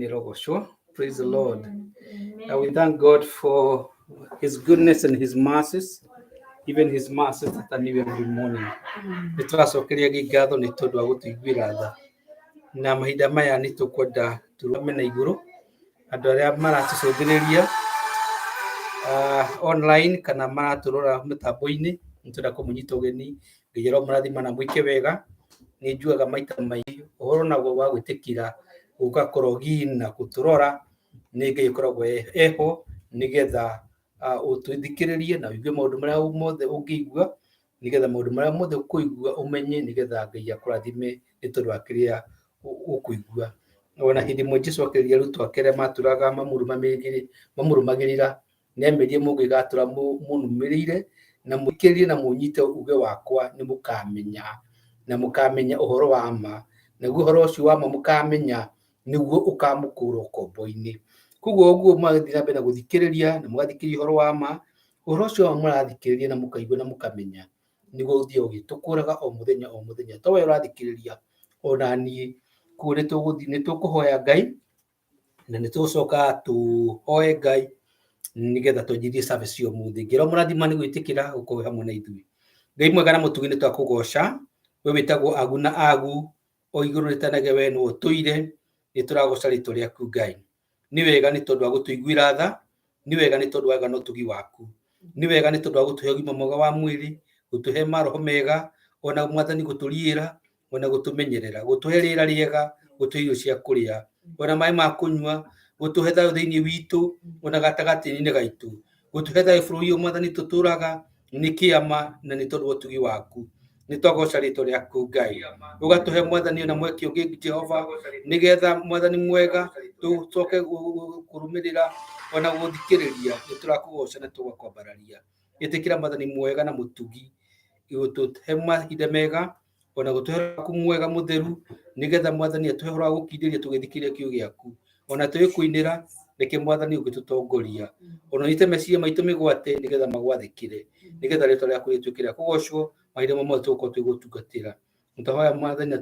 Nĩrogocwo. Praise the Lord. We thank God for His goodness and His mercies, even His mercies that are new every morning. Nĩ tũracokeria Ngai ngatho nĩ tondũ wa gũtũiguĩra tha. Na mahinda maya nĩ tũkwenda tũrũgame na igũrũ andũ arĩa maratũcũthĩrĩria online kana maratũrora mĩtambo-inĩ, nĩ tũrenda kũmũnyita ũgeni. Ngai aromũrathima na mwĩke wega. Nĩ njugaga maita maingĩ ũhoro naguo wa gwĩtĩkĩra gũka kũrogi na gũtũrora nĩ Ngai ũkoragwo eho nĩgetha ũtũthikĩrĩrie na ũigue maũndũ marĩa mothe ũngĩigua, nĩgetha maũndũ marĩa mothe ũkũigua ũmenye, nĩgetha Ngai akũrathime nĩ tondũ wa kĩrĩa ũkũigua. Ona hĩndĩ ĩmwe Jesũ akĩria arutwo ake arĩa matũraga mamũrũmagĩrĩra, nĩ amerie mũngĩgatũra mũnũmĩrĩire na mũthikĩrĩrie na mũnyite uge wakwa, nĩ mũkamenya na mũkamenya ũhoro wa ma, naguo ũhoro ũcio wa ma mũkamenya nĩguo ũkamũkũra ũkombo-inĩ. Koguo ũguo mũrathiĩ na mbere na gũthikĩrĩria na mũgathikĩrĩria ũhoro wa ma, ũhoro ũcio wa ma mũrathikĩrĩria na mũkaigua na mũkamenya nĩguo ũthiaga ũgĩtũkũraga o mũthenya o mũthenya, to we ũrathikĩrĩria ona niĩ. Koguo nĩ tũgũthiĩ, nĩ tũkũhoya Ngai na nĩ tũgũcoka tũhoe Ngai nĩgetha twanjĩrĩrie service ya ũmũthĩ. Ngĩrwo mũrathima nĩ gwĩtĩkĩra gũkorwo hamwe na ithuĩ. Ngai mwega na mũtugi, nĩ twakũgoca we wĩtagwo agu na agu o igũrũ rĩtanage, we nĩwe ũtũire. Nĩ tũragoca rĩtwa rĩaku Ngai. Nĩ wega nĩ tondũ wa gũtũiguĩra tha, nĩ wega nĩ tondũ wa wega na ũtugi waku, nĩ wega nĩ tondũ wa gũtũhe ũgima mwega wa mwĩrĩ, gũtũhe maroho mega, ona Mwathani gũtũriĩra, ona gũtũmenyerera, gũtũhe rĩera rĩega, gũtũhe irio cia kũrĩa, ona maĩ ma kũnyua, gũtũhe thayũ thĩinĩ witũ, ona gatagatĩ-inĩ gaitũ, gũtũhe thayũ bũrũri ũyũ Mwathani tũtũraga, nĩ kĩama na nĩ tondũ wa ũtugi waku. Nĩ twagoca rĩtwa rĩaku Ngai, ũgatũhe Mwathani ona mweke ũngĩ Jehova, nĩgetha Mwathani mwega tũcoke kũrũmĩrĩra ona gũthikĩrĩria. Nĩ tũrakũgoca na tũgakwambararia. Ĩtĩkĩra Mwathani mwega na mũtugi gũtũhe mahinda mega, ona gũtũhe waku mwega mũtheru, nĩgetha Mwathani atũhe ũhoro wa gũkindĩria tũgĩthikĩrĩria kiugo gĩaku, ona tũgĩkũinĩra. Reke Mwathani ũngĩtũtongoria, ona ũnyite meciria maitũ mĩgwate nĩgetha magwathĩkĩre, nĩgetha rĩtwa rĩaku rĩtuĩke rĩa kũgocwo mahinda mamwe mothe tũgũkorwo twĩgũtungatĩra. Tũhoya Mwathani na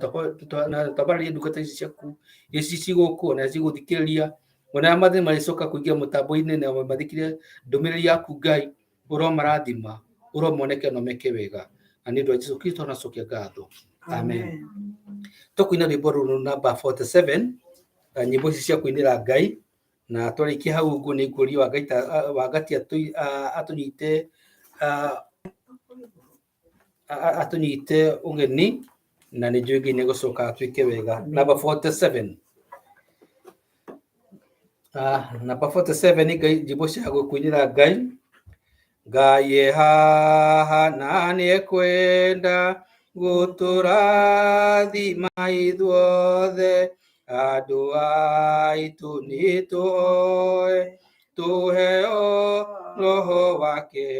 twambararie ndungata ici ciaku ici cigũkũ ona cigũthikĩrĩria, ona arĩa Mwathani marĩcoka kũingĩra mũtambo-inĩ na mathikĩrĩrie ndũmĩrĩri yaku Ngai, ũromarathima, ũromoneke na ũmeke wega, na nĩ ũndũ wa Jesu Kristo nacokia ngatho, amen. Tũkũina rwĩmbo rũrũ namba 47, nyĩmbo ici cia kũinĩra Ngai, na twarĩkia hau ũguo nĩ ngũria Wangati atũnyite atũnyite ũgeni, na nĩ njũĩ Ngai nĩ egũcoka atwĩke wega. Namba 47, namba 47 nĩ Ngai, nyĩmbo cia kũinĩra Ngai. Ngai e haha na nĩ ekwenda gũtũrathima ithuothe, andũ aitũ nĩ tũhoe tũheo roho wake,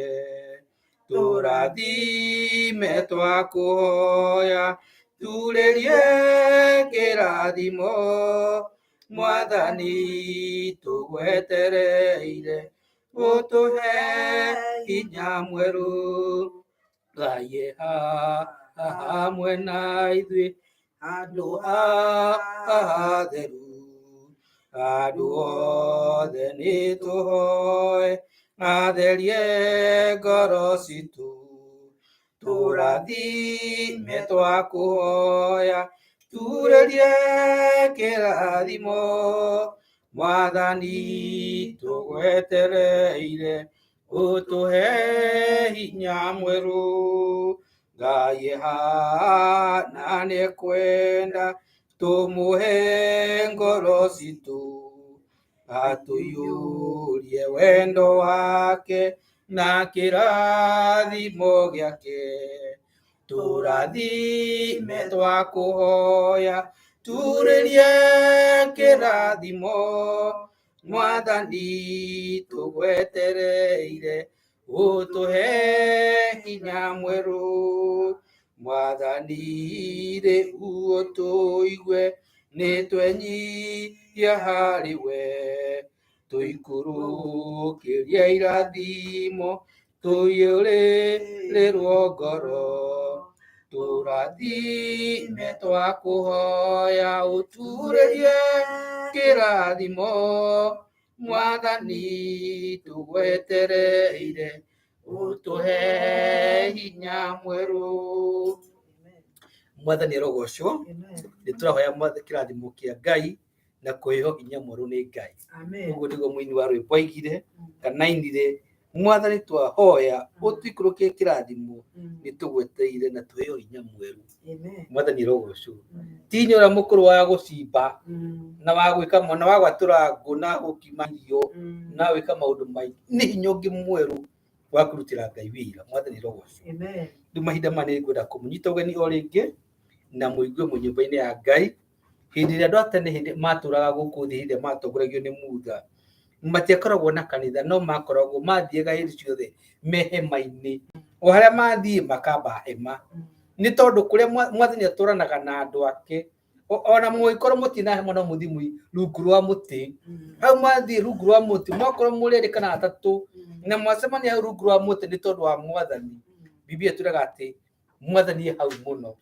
tũrathime twakũhoya, turĩrie kĩrathimo Mwathani tũgwetereire, ũtũhe hinya mwerũ. Ngai e haha hamwe na ithuĩ handũ haha hatheru, andũ othe nĩ tũhoe atherie ngoro citũ, tũrathime twakũhoya, turĩrie kĩrathimo Mwathani tũgwetereire, ũtũhe hinya mwerũ. Ngai e haha na nĩ ekwenda tũmũhe ngoro citũ, atũiyũrie wendo wake na kĩrathimo gĩake, tũrathime twakũhoya, turĩrie kĩrathimo Mwathani tũgwetereire, ũtũhe hinya mwerũ. Mwathani rĩu ũtũigue, nĩ twenyihia harĩ we, tũikũrũkĩrie irathimo, tũiyũrĩrĩrwo ngoro. Tũrathime twakũhoya ũturĩrie kĩrathimo Mwathani tũgwetereire ũtũhe hinya mwerũ. Mwathani arogocwo. Nĩ tũrahoya kĩrathimo kĩa Ngai na kũheo hinya mwerũ nĩ Ngai. Ũguo nĩguo mũini wa rwĩmbo aigire kana ainire, Mwathani twahoya ũtũikũrũkie kĩrathimo nĩ tũgwetereire na tũheo hinya mwerũ. Mwathani arogocwo. Ti hinya ũrĩa mũkũrũ wa gũcimba na wa gwĩka na wa gwatũra ngũ na gũkima irio na gwĩka maũndũ maingĩ, nĩ hinya ũngĩ mwerũ wa kũrutĩra Ngai wĩra. Mwathani arogocwo. Rĩu mahinda maya nĩ ngwenda kũmũnyita ũgeni o rĩngĩ na mũigue mwĩ nyũmba-inĩ ya Ngai. Hĩndĩ ĩrĩa andũ a tene hĩndĩ matũraga gũkũ thĩ hĩndĩ ĩrĩa matongoragio nĩ Mutha, matiakoragwo na kanitha no makoragwo mathiaga hĩndĩ ciothe me hema-inĩ. O harĩa mathiĩ makamba hema. Nĩ tondũ kũrĩa Mwathani atũranaga na andũ ake, ona mũngĩkorwo mũtirĩ na hema no mũthiĩ rungu rwa mũtĩ. Hau mathiĩ rungu rwa mũtĩ, mwakorwo mũrĩ erĩ kana atatũ, na mwacemania hau rungu rwa mũtĩ nĩ tondũ wa Mwathani. Bibilia ĩtwĩraga atĩ Mwathani e hau mũno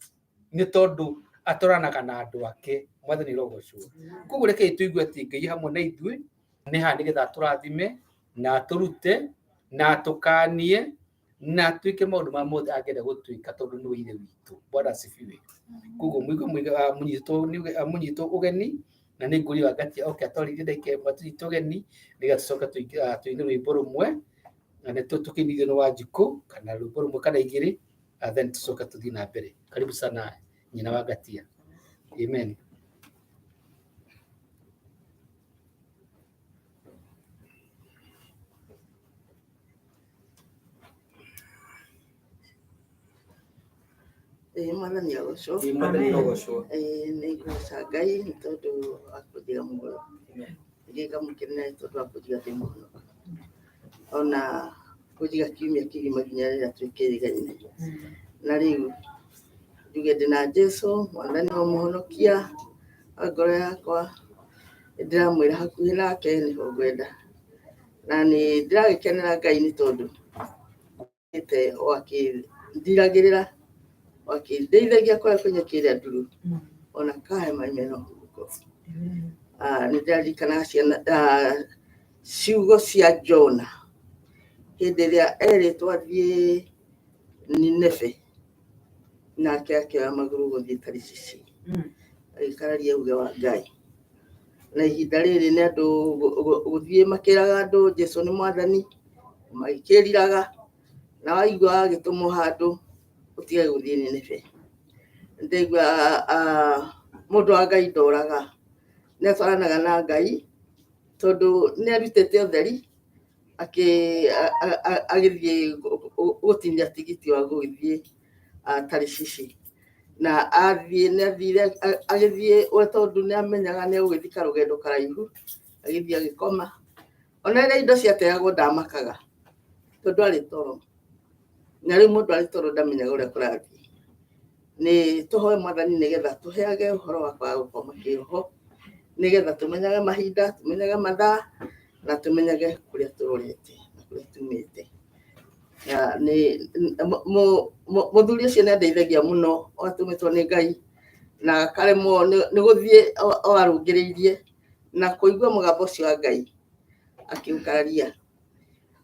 nĩ tondũ atũranaga na andũ ake. Mwathani arogocwo. Koguo rekei tũigue atĩ Ngai hamwe na ithuĩ nĩ haha nĩgetha atũrathime na atũrute na atũkanie na twĩke maũndũ marĩa mothe angĩenda gũtwĩka tondũ nĩwe ithe witũ. Bwana asifiwe. Koguo mũigue mũnyitwo ũgeni na nĩ ngũria Wangatia oke atwarithie ndagĩka ĩmwe atũnyite ũgeni nĩgetha tũcoke tũine rwĩmbo rũmwe na nĩ tũkĩinithio nĩ Wanjikũ kana rwĩmbo rũmwe kana igĩrĩ and then tũcoke tũthiĩ na mbere. Karibu sana nyina wa Ngatia. Amen. Ĩĩ Mwathani agocwo. Ĩĩ Mwathani agocwo. Ĩĩ nĩ ngũgoca Ngai nĩ tondũ wa kũnjiga muoyo. Ningĩ ngamũkenera nĩ tondũ wa kũnjiga ndĩ mũhonoku. Ona kũnjiga kiumia kĩgima nginya rĩrĩa twĩkĩrĩgaine. Na rĩu njuge ndĩna Jesũ Mwathani na mũhonokia wa ngoro yakwa, nĩ ndĩramwĩra hakuhĩ nake nĩho ngwenda. Na nĩ ndĩragĩkenera Ngai nĩ tondũ te o akĩndiragĩrĩra, o akĩndeithagia kũrĩa kwĩ nyeki ĩrĩa nduru, ona kahe maĩ mena ũhurũko. Nĩ ndĩraririkanaga ciana ciugo cia Jona hĩndĩ ĩrĩa erĩtwo athiĩ Nineve, nake akĩoya magũrũ gũthiĩ Tarishishi, agĩkararia uge wa Ngai. Na ihinda rĩrĩ nĩ andũ gũthiĩ makĩraga andũ Jesũ nĩ mwathani, magĩkĩriraga, na waigua agĩtũmwo handũ ũtige gũthiĩ Nineve. Ndaigua mũndũ wa Ngai ndoraga, nĩ atwaranaga na Ngai, tondũ nĩ arutĩte ũtheri, agĩthiĩ gũtinia tigiti wa gũgĩthiĩ Tarishishi. Na athiĩ nĩ athire agĩthiĩ we tondũ nĩ amenyaga nĩ egũgĩthiĩ karũgendo karaihu, agĩthiĩ agĩkoma. Ona rĩrĩa indo ciateagwo ndamakaga, tondũ arĩ toro. Na rĩu mũndũ arĩ toro ndamenyaga ũrĩa kũrathiĩ. Nĩ tũhoe Mwathani nĩgetha atũheage ũhoro wa kwaga gũkoma kĩroho, nĩgetha tũmenyage mahinda, tũmenyage mathaa, na tũmenyage kũrĩa tũrorete na kũrĩa tumĩte. Na nĩ mũthuri ũcio nĩ andeithagia mũno atũmĩtwo nĩ Ngai, na akaremwo nĩ gũthiĩ o arũngĩrĩirie, na kũigua mũgambo ũcio wa Ngai akĩũkararia,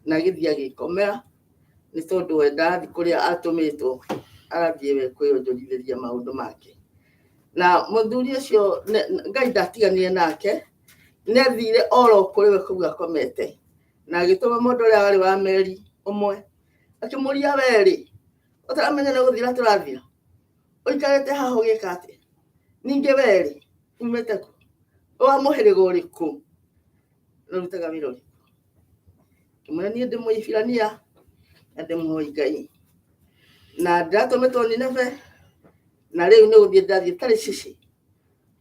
na agĩthiĩ agĩkomera, nĩ tondũ we ndarathiĩ kũrĩa atũmĩtwo, arathiĩ we kwĩyonjorithĩria maũndũ make. Na mũthuri ũcio Ngai ndatiganire nake, nĩ athire oro kũrĩ we kũu akomete, na agĩtũma mũndũ ũrĩa warĩ wa meri ũmwe, akĩmũria we rĩ, ũtaramenya nĩ gũthira tũrathira? Ũikarĩte haha ũgĩka atĩa? Ningĩ we rĩ, umĩte kũ? Wa mũhĩrĩga ũrĩkũ? Na ũrutaga wĩra ũrĩkũ? Ngĩmwĩra niĩ ndĩ Mũibirania na ndĩ mũhoi Ngai. Na ndĩratũmĩtwo Nineve, na rĩu nĩ gũthiĩ ndĩrathiĩ Tarishishi,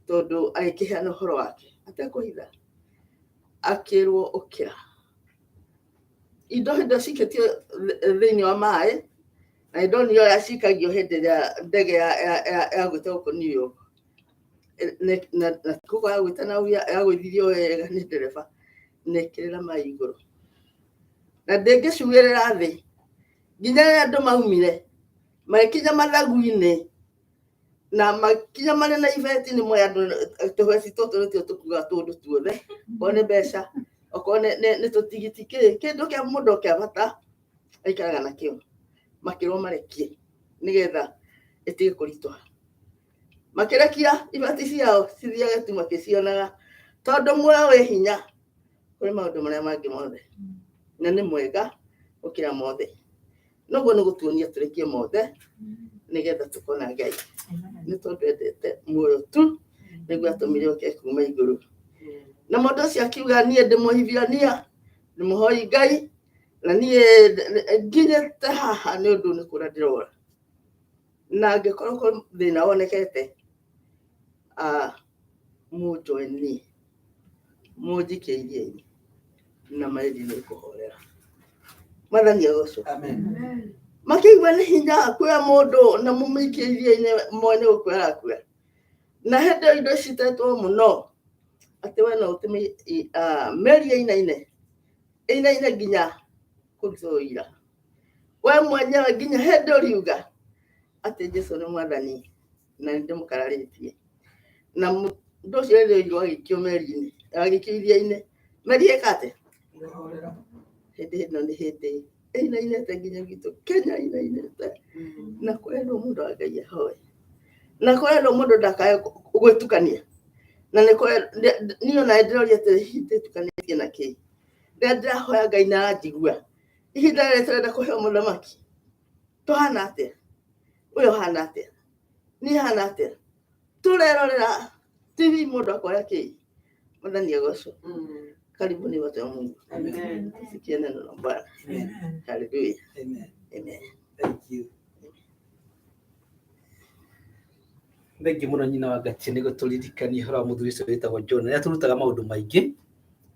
tondũ agĩkĩheana ũhoro wake atekũhitha. Akĩrwo ũkĩra. Indo hĩndĩ ĩyo cikĩtio thĩinĩ wa maĩ, na nĩ ndonire ũrĩa cikagio hĩndĩ ĩrĩa ndege yagwĩte gũkũ New York. Na koguo yagwĩte na yagũithirio wega nĩ ndereba na ĩkĩrĩra maĩ igũrũ. Na ndĩngĩcuĩrĩra thĩ nginya rĩrĩa andũ maumire. Magĩkinya mathagu-inĩ na makinya marĩ na ibeti nĩ moĩ andũ tũheci tũtũ nĩtuo tũkuaga tũũndũ tuothe, okorwo nĩ mbeca, okorwo nĩ tũtigiti, kĩ kĩndũ kĩa mũndũ kĩa bata aikaraga nakĩo. Makĩrwo marekie nĩgetha ĩtige kũritũha. Makĩrekia ibati ciao cithiage tu makĩcionaga, tondũ muoyo wĩ hinya kũrĩ maũndũ marĩa mangĩ mothe, na nĩ mwega gũkĩra mothe. Noguo nĩ gũtuonia tũrekie mothe nĩgetha tũkona Ngai. Nĩ tondũ endete muoyo tu nĩguo atũmire oke kuma igũrũ. Na mũndũ ũcio akiuga niĩ ndĩ Mũhibirania, ndĩ mũhoi Ngai, na niĩ nginyĩte haha nĩ ũndũ nĩ kũra ndĩrora. Na angĩkorwo kwĩ thĩna wonekete, mũnjoe niĩ, mũnjikie iria-inĩ na meri nĩ ĩkũhorera. Mwathani agocwo. Amen. Makĩigua nĩ hinya kuoya mũndũ na mũmũikie iria-inĩ mwene gũkua arakua. Na hĩndĩ ĩyo indo citetwo mũno atĩ we no ũtũme meri ĩinaine, ĩinaine nginya kũrutwo ũira. We mwenyewe nginya hĩndĩ ũriuga atĩ Jesu nĩ mwathani na nĩ ndĩmũkararĩtie. Na mũndũ ũcio rĩrĩa oirwo agĩikio meri-inĩ, agĩikio iria-inĩ, meri ĩka atĩa? Hĩndĩ ĩno nĩ hĩndĩ ĩinainĩte nginya gwitũ Kenya ĩinainĩte, na kũrendwo mũndũ wa Ngai ahoe, na kũrendwo mũndũ ndakae gwĩtukania. Na nĩ niĩ ona ndĩroria atĩrĩ, hihi ndĩtukanĩtie na kĩĩ? Rĩrĩa ndĩrahoya Ngai na aranjigua, ihinda rĩrĩ tũrenda kũheo mũthamaki, tũhana atĩa? Ũyũ ũhana atĩa? Niĩ hana atĩa? Tũrerorera TV mũndũ akoya kĩĩ? Mwathani agocwo. Karibuni watu wa Mungu. Amen. Tusikie neno la Bwana. Amen. Haleluya. Amen. Amen. Thank you. Thengiũ mũno nyina wa Ngatia nĩ gũtũririkania ũhoro wa mũthuri ũcio wĩtagwo John. Nĩ atũrutaga maũndũ maingĩ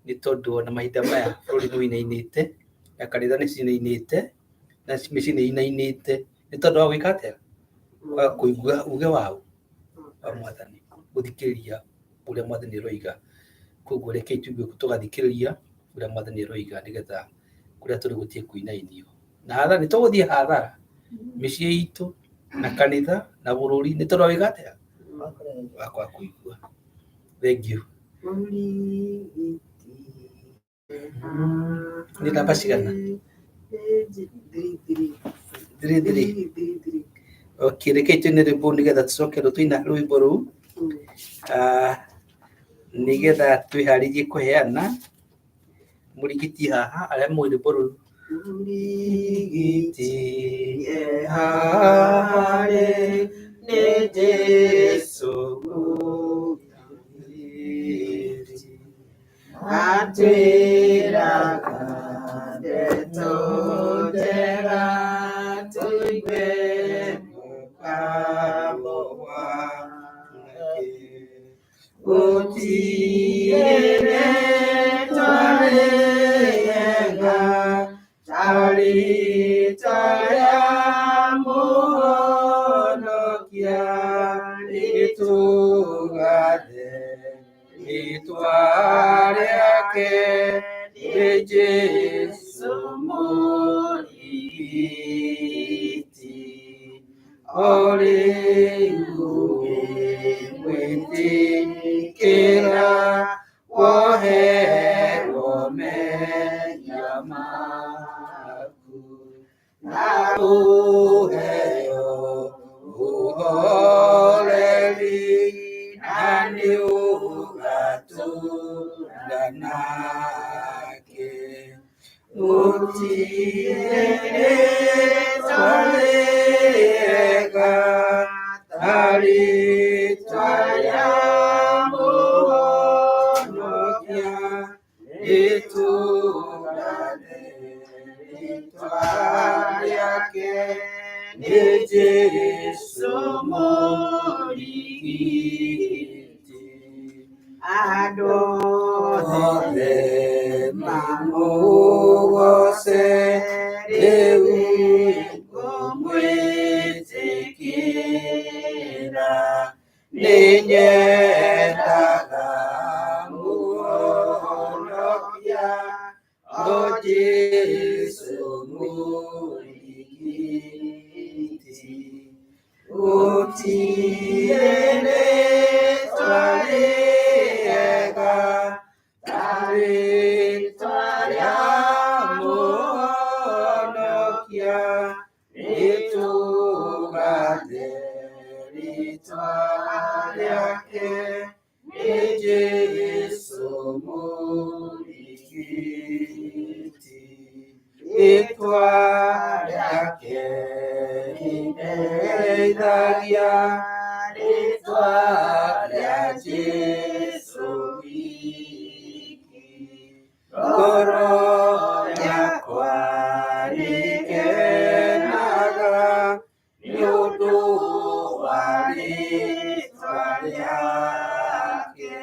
nĩ tondũ ona mahinda maya bũrũri nĩ ũinainĩte na kanitha nĩ cinainĩte na mĩciĩ nĩ ĩinainĩte nĩ tondũ wa gwĩka atĩa? Wa kũigua uge wa wa mwathani, gũthikĩrĩria ũrĩa mwathani aroiga. Koguo rekei tũigue tũgathikĩrĩria ũrĩa mwathani aroiga nĩgetha kũrĩa tũrĩ gũtige kũinainio. Na hathara nĩ tũgũthiĩ hathara mĩciĩ itũ na kanitha na bũrũri nĩ tondũ wa gwĩka atĩa? Wa kwaga kũigua. Thengiũ. Nĩ namba cigana? Three three. Okay, rekei tũine rwĩmbo nĩgetha tũcoke rũu tũina rwĩmbo rũu, nĩgetha twĩharĩrie kũheana mũrigiti haha arĩa moĩ rwĩmbo rũu. Mũrigiti e harĩ nĩ Jesũ mũrigiti atwĩraga ndeto njega tũigue mũgambo wake. Gũtirĩ rĩĩtwa rĩega ta rĩĩtwa rĩa Mũhonokia, nĩtũgathe rĩĩtwa rĩake nĩ Jesũ mũrigiti. O rĩu ũngĩmwĩtĩkĩra woherwo mehia maku na ũheo ũhoreri na nĩ ũgatũũra nake. Gũtirĩ rĩĩtwa rĩega ta rĩĩtwa rĩa Mũhonokia, nĩtũgathe rĩĩtwa rĩake nĩ Jesũ mũrigiti. Andũ othe mamũgooce rĩu ngũmwĩtĩkĩra, nĩnyendaga Mũhonokia, o Jesũ mũrigiti. Rĩtwa rĩa Mũhonokia, nĩtũgathe rĩtwa rĩake, nĩ Jesũ mũrigiti. Rĩtwa rĩake rĩndeithagia, rĩtwa rĩa Jesũ wiki. Ngoro yakwa nĩkenaga nĩ ũndũ wa rĩtwa rĩake.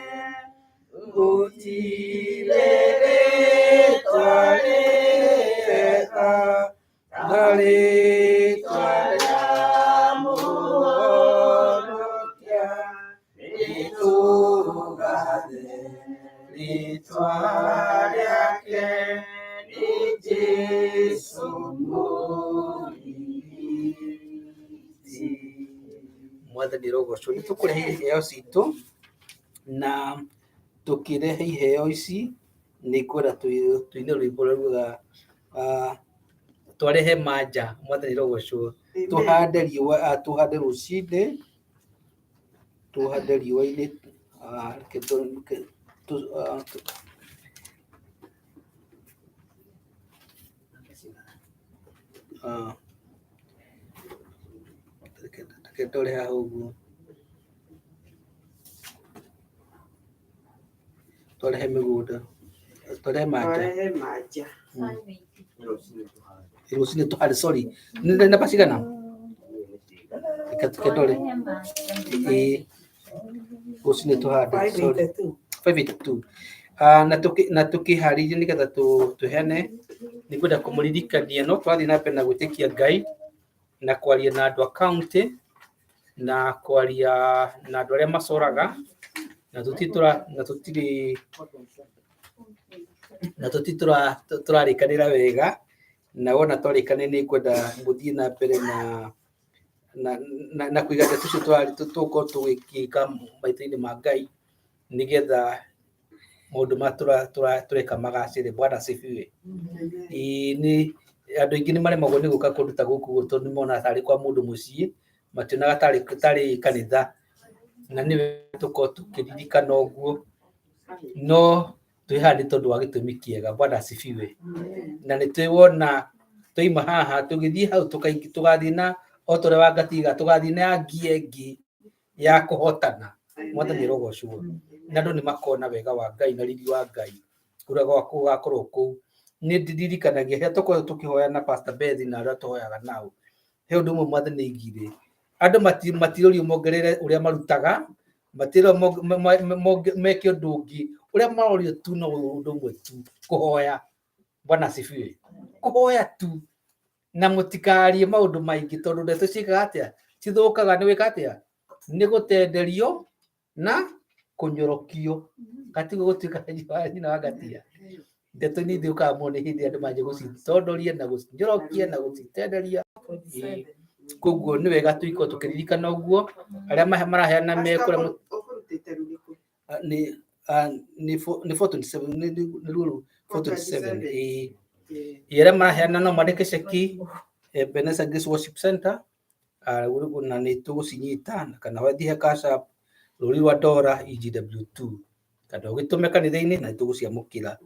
Gũtirĩ rĩtwa rĩega ta rĩtwa rĩa Mũhonokia, nĩtũgathe rĩtwa rĩake, nĩ Jesũ mũrigiti. Mwathani rogocwo. Nĩ tũkũrehe iheo citũ, na tũkĩrehe iheo ici nĩ kwenda tũine rwĩmbo rũrĩa rugaga twarehe manja. Mwathani rogocwo. Tũhande riũa, tũhande rũcinĩ, tũhande riũa-inĩ, reke reke ndore haha ũguo. Twarehe mĩgũnda, twarehe manja. Twarehe manja. Rũcinĩ tũhande, sorry. Nĩ namba cigana? Reke ndore. Ĩĩ, rũcinĩ tũhande, sorry. 582. 582. Na tũkĩharĩrie nĩgetha tũheane, nĩ kwenda kũmũririkania no tũrathiĩ na mbere na gwĩtĩkia Ngai na kwaria na andũ a county na kwaria na andũ arĩa macoraga, na tũtirĩ na tũtirĩ tũrarĩkanĩra wega, na wona twarĩkanĩra nĩ ngwenda mũthiĩ na mbere na kũiga ndeto icio tũgũkorwo tũgĩka maitho-inĩ ma Ngai, nĩgetha maũndũ marĩa tũreka magacĩre. Bwana asifiwe. Ĩĩ, nĩ andũ aingĩ nĩ maremagwo nĩ gũka kũndũ ta gũkũ ũguo, tondũ nĩ monaga tarĩ kwa mũndũ mũciĩ, mationaga tarĩ kanitha, na nĩ wega tũkorwo tũkĩririkana ũguo, no twĩ haha nĩ tondũ wa gĩtũmi kĩega. Bwana asifiwe. Na nĩ twĩwona twaima haha tũgĩthiĩ hau tũgathiĩ na o ta ũrĩa Wangatiga, tũgathiĩ na ngia ĩngĩ ya kũhotana. Mwathani arogocwo. Na andũ nĩ makona wega wa Ngai na riri wa Ngai ũrĩa ũgakorwo kũu. Nĩ ndirikanagia rĩrĩa tũkoragwo tũkĩhoya na Pastor Beth na arĩa tũhoyaga nao, he ũndũ ũmwe Mwathani aigire, andũ matirorio mongerere ũrĩa marutaga, matirwo meke ũndũ ũngĩ, ũrĩa marorio tu no ũndũ ũmwe tu, kũhoya. Bwana asifiwe. Kũhoya tu, na mũtikarie maũndũ maingĩ, tondũ ndeto ciĩkaga atĩa? Cithũkaga nĩ gwĩka atĩa? Nĩ gũtenderio na kũnyorokio. Katiguo gũtuĩka nyina wa ngatia. Ndeto nĩ ithũkaga mũno nĩ hĩndĩ andũ manjia gũcitondoria na gũcinyorokia na gũcitenderia. Koguo nĩ wega tũikorwo tũkĩririkana ũguo, arĩa maraheana me kũrĩa Ũkũrutĩte rũrĩkũ? Nĩ 427, nĩ ruo 427. Ĩĩ. Ĩĩ. Arĩa maraheana no mandĩke ceki Ebenezer Grace Worship Center, na nĩ tũgũcinyita, kana wathiĩ Cash App rũri rwa Dora EGW2, kana ũgĩtũme kanitha-inĩ na nĩtũgũciamũkĩra.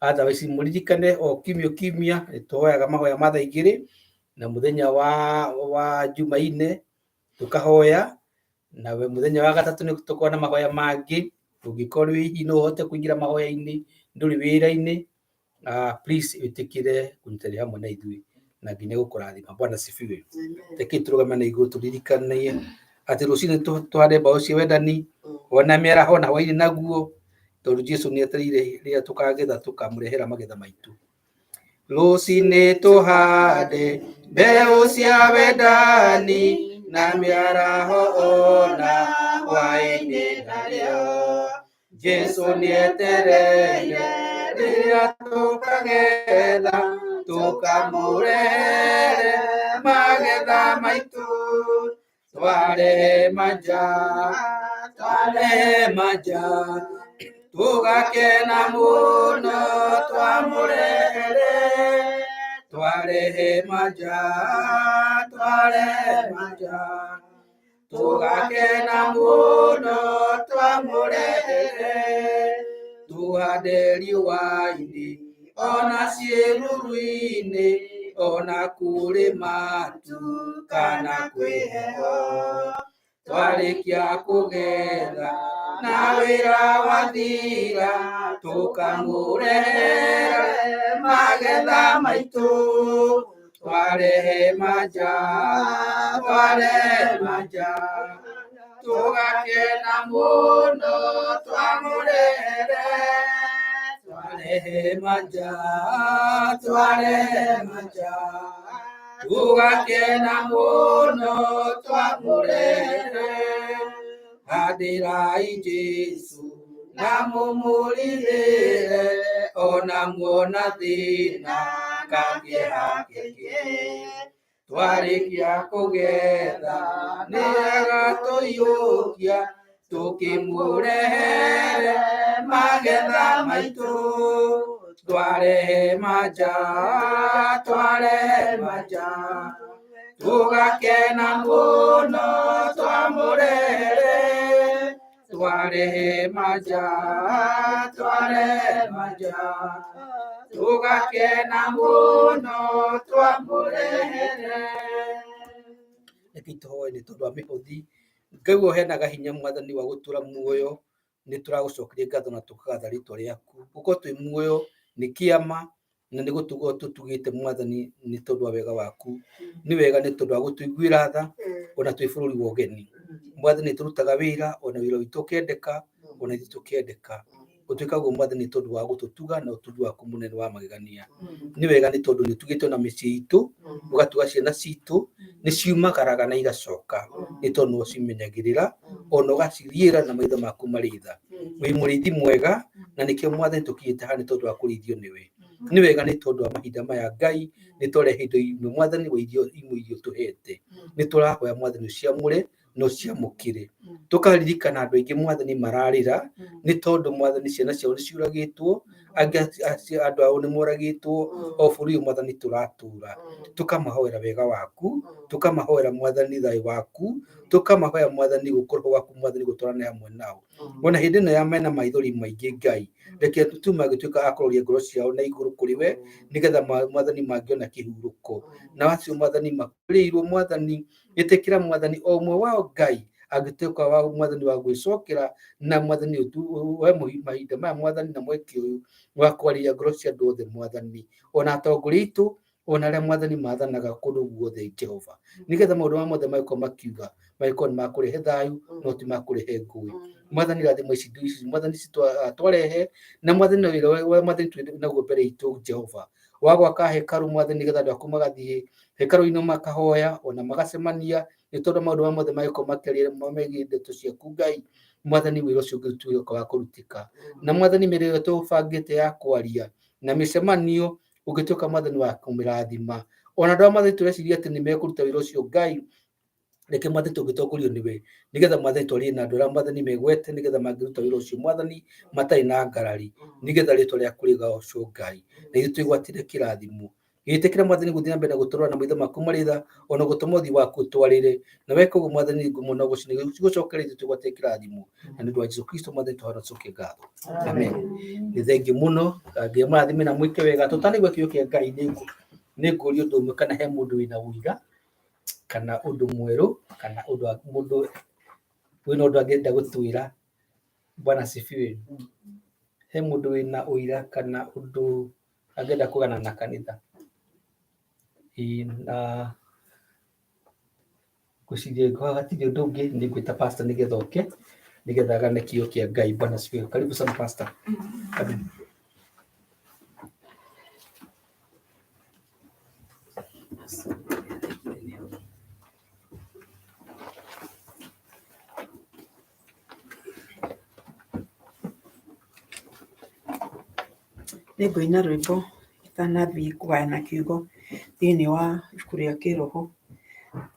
Otherwise mũririkane o kiumia kiumia nĩ tũhoyaga mahoya ma thaa igĩrĩ, na mũthenya wa Jumaine tũkahoya, na mũthenya wa gatatũ nĩ tũkoragwo na mahoya mangĩ. Ũngĩkorwo hihi no ũhote kũingĩra mahoya-inĩ, ndũrĩ wĩra-inĩ, please wĩtĩkĩre kũnyitanĩra hamwe na ithuĩ, na Ngai nĩ egũkũrathima. Bwana asifiwe. Reke tũrũgame na igũrũ tũririkanie atĩ rũcinĩ tũhande mbaũ cia wendani, ona mĩaraho na hwaĩ-inĩ naguo, tondũ Jesũ nĩ etereire rĩrĩa tũkagetha tũkamũrehera magetha maitũ. Rũcinĩ tũhande mbeũ cia wendani, na mĩaraho ona hwaĩ-inĩ narĩo. Jesũ nĩ etereire rĩrĩa tũkagetha, tũkamũrehere magetha maitũ. Twarehe manja, twarehe manja, tũgakena mũno. Twarehe manja, twarehe manja, tũgakena mũno twamũrehere, tũhande riũa-inĩ ona ciĩruru-inĩ, ona kũrĩ matu kana kwĩ heho. Twarĩkia kũgetha na wĩra wathira, tũkamũrehere magetha maitũ. Twarehe manja, twarehe manja, tũgakena mũno twamũrehere. Twarehe manja, twarehe manja, tũgakena mũno twamũrehere. Handĩrai Jesũ na mũmũrĩrĩre, ona muona thĩna kakĩeha kĩingĩ. Twarĩkia kũgetha nĩ agatũiyũkia, tũkĩmũrehere magetha maitũ. Twarehe manja, twarehe manja, tũgakena mũno twamũrehere. Twarehe manja, twarehe manja, tũgakena mũno twamũrehere. Reke tũhoe nĩ tondũ wa mĩhothi. Ngai we ũheanaga hinya mwathani wa gũtũra muoyo, nĩ tũragũcokeria ngatho na tũkagatha rĩtwa rĩaku. Gũkorwo twĩ muoyo nĩ kĩama na nĩ gũtugwo tũtugĩte mwathani nĩ tondũ wa wega waku. Nĩ wega nĩ tondũ wa gũtũiguĩra tha ona twĩ bũrũri wa ũgeni. Mwathani nĩ tũrutaga wĩra ona wĩra witũ ũkendeka ona ithuĩ tũkendeka. Gũtuĩka ũguo mwathani nĩ tondũ wa gũtũtuga na ũtugi waku mũnene wa magegania. Nĩ wega nĩ tondũ nĩ ũtugĩte ona mĩciĩ itũ, ũgatuga ciana citũ, nĩ ciumagaraga na igacoka nĩ tondũ nĩ ũcimenyagĩrĩra ona ũgaciriĩra na maitho maku marĩ tha. Wĩ mũrĩithi mwega na nĩkĩo mwathani tũkinyĩte haha nĩ tondũ wa kũrĩithio nĩwe. Nĩ wega nĩ tondũ wa mahinda maya Ngai nĩ twarehe indo imwe mwathani wa irio imwe iria ũtũhete. Nĩ tũrahoya mwathani ũciamũre na ũciamũkĩre. Tũkaririkana andũ aingĩ mwathani mararĩra nĩ tondũ mwathani ciana ciao nĩ ciũragĩtwo, angĩ andũ ao nĩ moragĩtwo o bũrũri ũyũ mwathani tũratũra. Tũkamahoera wega waku, tũkamahoera mwathani thayũ waku, tũkamahoera mwathani gũkorwo gwaku mwathani gũtwarane hamwe nao. Ona hĩndĩ ĩno ya mena maithori maingĩ Ngai, reke tu magĩtuĩka a kũroria ngoro ciao na igũrũ kũrĩ we, nĩgetha mwathani mangĩona kĩhurũko. Na acio mwathani makuĩrĩirwo mwathani, ĩtĩkĩra mwathani o ũmwe wao Ngai angĩtuĩka wa mwathani wa gwĩcokera na mwathani we mahinda maya mwathani na mweke ũyũ wa kwaria ngoro cia andũ othe mwathani, ona atongoria aitũ ona arĩa mwathani mathanaga kũndũ guothe Jehova, nĩgetha maũndũ maya mothe mangĩkorwo makiuga mangĩkorwo nĩ makũrehe thayũ no ti makũrehe ngũĩ. Mwathani rathimo ici ici mwathani ici twarehe na mwathani na wĩra wa mwathani twĩ naguo mbere itũ Jehova wa gwaka hekarũ mwathani nĩgetha andũ aku magathiĩ hekarũ-inĩ makahoya ona magacemania nĩ tondũ maũndũ maya mothe mangĩkorwo makĩaria megiĩ ndeto ciaku Ngai mwathani wĩra ũcio ũngĩtuĩka wa kũrutĩka. Na mwathani mĩrĩo ĩrĩa tũbangĩte ya kwaria na mĩcemanio ũngĩtuĩka mwathani wa kũmĩrathima. Ona andũ arĩa mwathani tũreciria atĩ nĩ mekũruta wĩra ũcio Ngai, reke mwathani tũngĩtongorio nĩwe nĩgetha mwathani twarie na andũ arĩa mwathani megwete nĩgetha mangĩruta wĩra ũcio mwathani matarĩ na ngarari nĩgetha rĩtwa rĩaku rĩgocwo Ngai na ithuĩ twĩgwatĩre kĩrathimo. Gĩtĩkĩra mwathani gũthiĩ na mbere na gũtũrora na maitho maku marĩ tha ona gũtũma ũthiũ waku ũtwarĩre na weka ũguo mwathani ngumo na ũgoci nĩgũcokere ithuĩ twĩgwatĩre kĩrathimo na nĩ ũndũ wa Jesũ Kristo mwathani tũhana tũcokie ngatho. Amen. Nĩ thengiũ mũno Ngai amũrathime na mwĩke wega. Tũtanaigua kiugo kĩa Ngai nĩ ngũria ũndũ ũmwe kana he mũndũ wĩna ũira kana ũndũ mwerũ kana ũndũ mũndũ wĩna ũndũ angĩenda gũtwĩra. Bwana asifiwe. He mũndũ wĩna ũira kana ũndũ angĩenda kũgana na kanitha? Ĩĩ, na ngwĩciria hatirĩ ũndũ ũngĩ nĩ ngwĩta pastor nĩgetha oke nĩgetha agane kiugo kĩa Ngai. Bwana asifiwe. Karibu sana pastor. Karibu. Nĩ ngũina rwĩmbo itanathiĩ kũgayana kiugo thĩinĩ wa ibuku rĩa kĩroho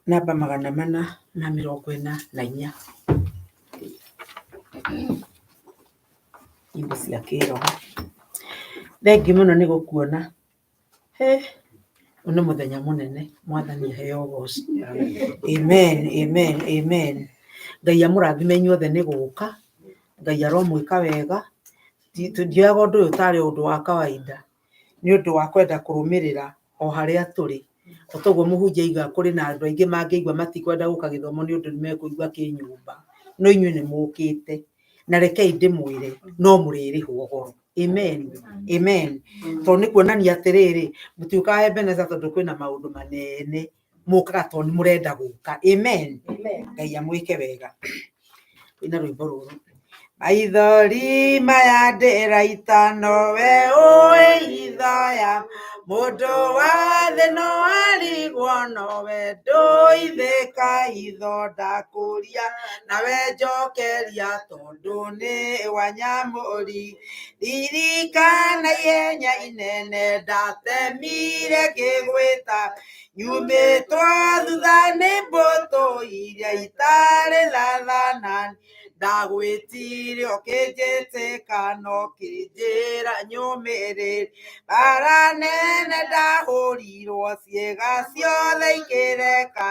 namba 444. Nyĩmbo cia kĩroho. Thengiũ mũno nĩ gũkuona. Hĩ, Ũyũ nĩ mũthenya mũnene, Mwathani aheo ũgoci. Amen, amen, amen. Ngai amũrathime inyuothe nĩ gũka. Ngai aromwĩka wega. Ndioyaga ũndũ ũyũ tarĩ ũndũ wa kawaida, nĩ ũndũ wa kwenda kũrũmĩrĩra o harĩa tũrĩ. O toguo mũhunjia aiga kũrĩ na andũ aingĩ mangĩigua matikwenda gũka gĩthomo nĩ ũndũ nĩ mekũigua kĩnyũmba. No inyuĩ nĩ mũkĩte. Na rekei ndĩmwĩre no mũrĩrĩhwo goro. Amen. Amen. Tondũ nĩ kuonania atĩrĩrĩ, mũtiũkaga Ebenezer tondũ kwĩna maũndũ manene, mũkaga tondũ nĩ mũrenda gũka. Amen. Ngai amwĩke wega. Ina rwĩmbo rũrũ. Maithori maya ndĩraita nowe ũĩ ithoya, mũndũ wa thĩ no arigwo nowe ndũithĩka itho ndakũria, nawe njokeria tondũ nĩ wanyamũri. Ririkana ihenya inene ndatemire ngĩgwĩta, nyumĩtwo thutha nĩ mbũtũ iria itarĩ thathana. Ndagwĩtire ũkĩnjĩtĩka no ũkĩnjĩra nyũmĩrĩrie, mbara nene ndahũrirwo ciĩga ciothe ikĩreka,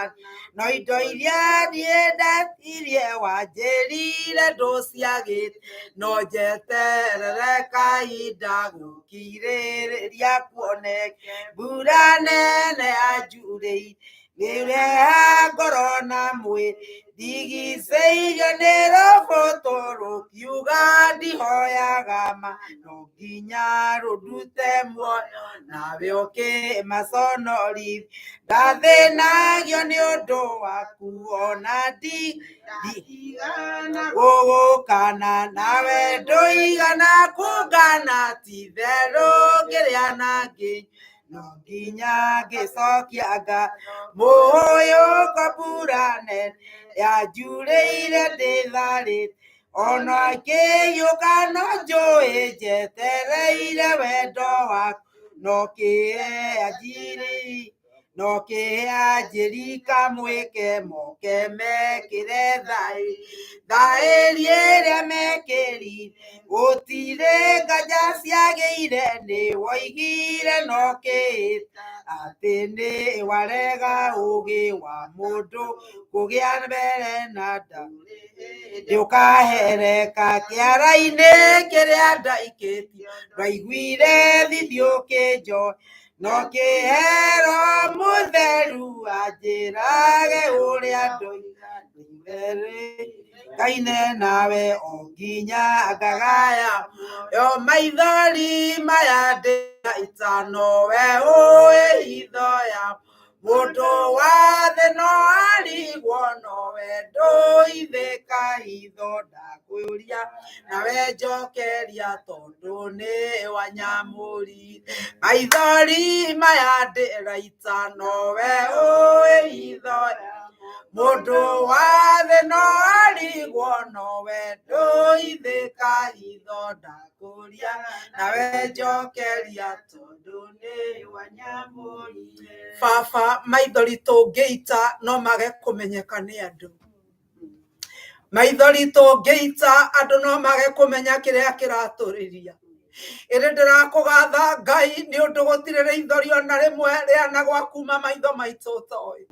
no indo iria niĩ ndetirie wanjĩrire ndũciagĩte, no njeterere kahinda gũkirĩrĩria kuoneke, mbura nene yanjurĩire ngĩreha ngoro na mwĩrĩ, ndigicĩirio nĩ rũbũtũ rũkiuga ndihoyaga ma, no nginya rũndute muoyo nawe ũkĩmaconorithia, ndathĩnagio nĩ ũndũ waku ona gũgũkana, nawe ndũigana kũngana, ti-itherũ ngĩrĩa na ngĩnyua, no nginya ngĩcokia ngatho. Mũhũyũko mbura nene yanjurĩire ndĩtharĩte, ona ngĩhiũka no njũĩ njetereire wendo waku, no kĩanjiri no kĩanjĩri kamwĩke moke mekĩre thaĩ, thaĩri ĩrĩa mekĩrire gũtirĩ nganja ciagĩire, nĩ woigire no kĩĩta atĩ nĩ warega ũgĩ wa mũndũ kũgĩa mbere na nda, ndũkahereka kĩara-inĩ kĩrĩa ndaikĩtio, ndwaiguire thithi ũkĩnjoya, no kĩhero mũtheru anjĩrage ũrĩa ndoiga ngaine nawe o nginya ngagaya yo maithori maya ndĩraita nowe ũĩ hitho ya mũndũ wa thĩ no arigwo nowe ndũithĩka hitho ndakũria nawe njokeria tondũ nĩ wanyamũrire maithori maya ndĩraita nowe ũĩ hitho ya mũndũ wa thĩ no arigwo nowe ndũithĩka hitho ndakũria nawe njokeria tondũ nĩ wanyamũrire. Baba, maithori tũngĩita no mage kũmenyeka nĩ andũ. Maithori tũngĩita andũ no mage kũmenya kĩrĩa kĩratũrĩria. Ĩndĩ ndĩrakũgatha Ngai nĩ ũndũ gũtirĩ rĩithori ona rĩmwe rĩanagwa kuma maitho maitũ ũtoĩ.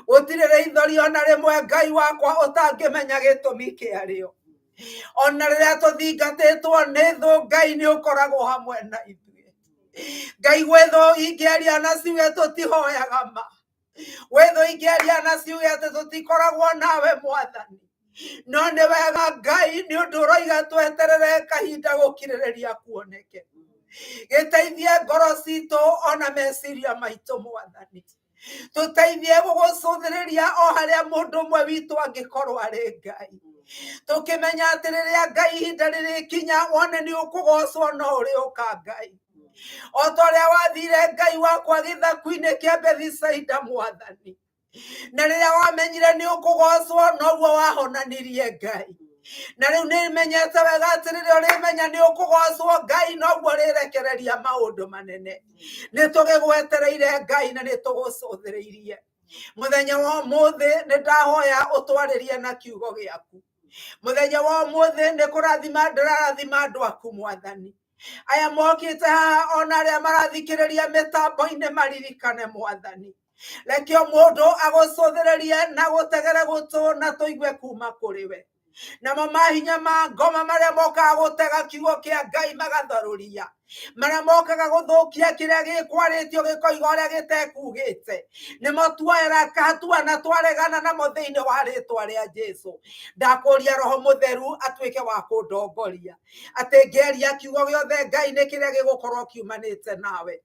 Gũtirĩ rĩithori ona rĩmwe Ngai wakwa ũtangĩmenya gĩtũmi kĩarĩo. Ona rĩrĩa tũthingatĩtwo nĩ thũ Ngai nĩ ũkoragwo hamwe na ithuĩ. Ngai gwĩ thũ ingĩaria na ciuge tũtihoyaga ma. Gwĩ thũ ingĩaria na ciuge atĩ tũtikoragwo nawe Mwathani. No nĩ wega Ngai nĩ ũndũ ũroiga tweterere kahinda gũkirĩrĩria kuoneke. Gĩteithie ngoro citũ ona meciria maitũ Mwathani. Tũteithie gũgũcũthĩrĩria o harĩa mũndũ ũmwe witũ angĩkorwo arĩ Ngai. Tũkĩmenya atĩ rĩrĩa Ngai ihinda rĩrĩkinya wone nĩ ũkũgocwo no ũrĩũka Ngai. O ta ũrĩa wathire Ngai wakwa gĩthaku-inĩ kĩa Bethisaida Mwathani. Na rĩrĩa wamenyire nĩ ũkũgocwo noguo wahonanirie Ngai. Na rĩu nĩ menyete wega atĩ rĩrĩa ũrĩmenya nĩ ũkũgocwo Ngai noguo ũrĩrekereria maũndũ manene. Nĩ tũgĩgwetereire Ngai na nĩ tũgũcũthĩrĩirie. Mũthenya wa ũmũthĩ nĩ ndahoya ũtwarĩrie na kiugo gĩaku. Mũthenya wa ũmũthĩ nĩ kũrathima ndĩrarathima andũ aku Mwathani. Aya mokĩte haha ona arĩa marathikĩrĩria mĩtambo-inĩ maririkane Mwathani. Reke o mũndũ agũcũthĩrĩrie na gũtegere gũtũ na tũigue kuma kũrĩ we. Namo mahinya ma ngoma marĩa mokaga gũtega kiugo kĩa Ngai magatharũria, marĩa mokaga gũthũkia kĩrĩa gĩkwarĩtio gĩkoiga ũrĩa gĩtekugĩte, nĩmo tuoera hatua na twaregana namo thĩinĩ wa rĩtwa rĩa Jesu. Ndakũria Roho Mũtheru atuĩke wa kũndongoria, atĩ ngĩaria kiugo gĩothe Ngai nĩ kĩrĩa gĩgũkorwo kiumanĩte nawe.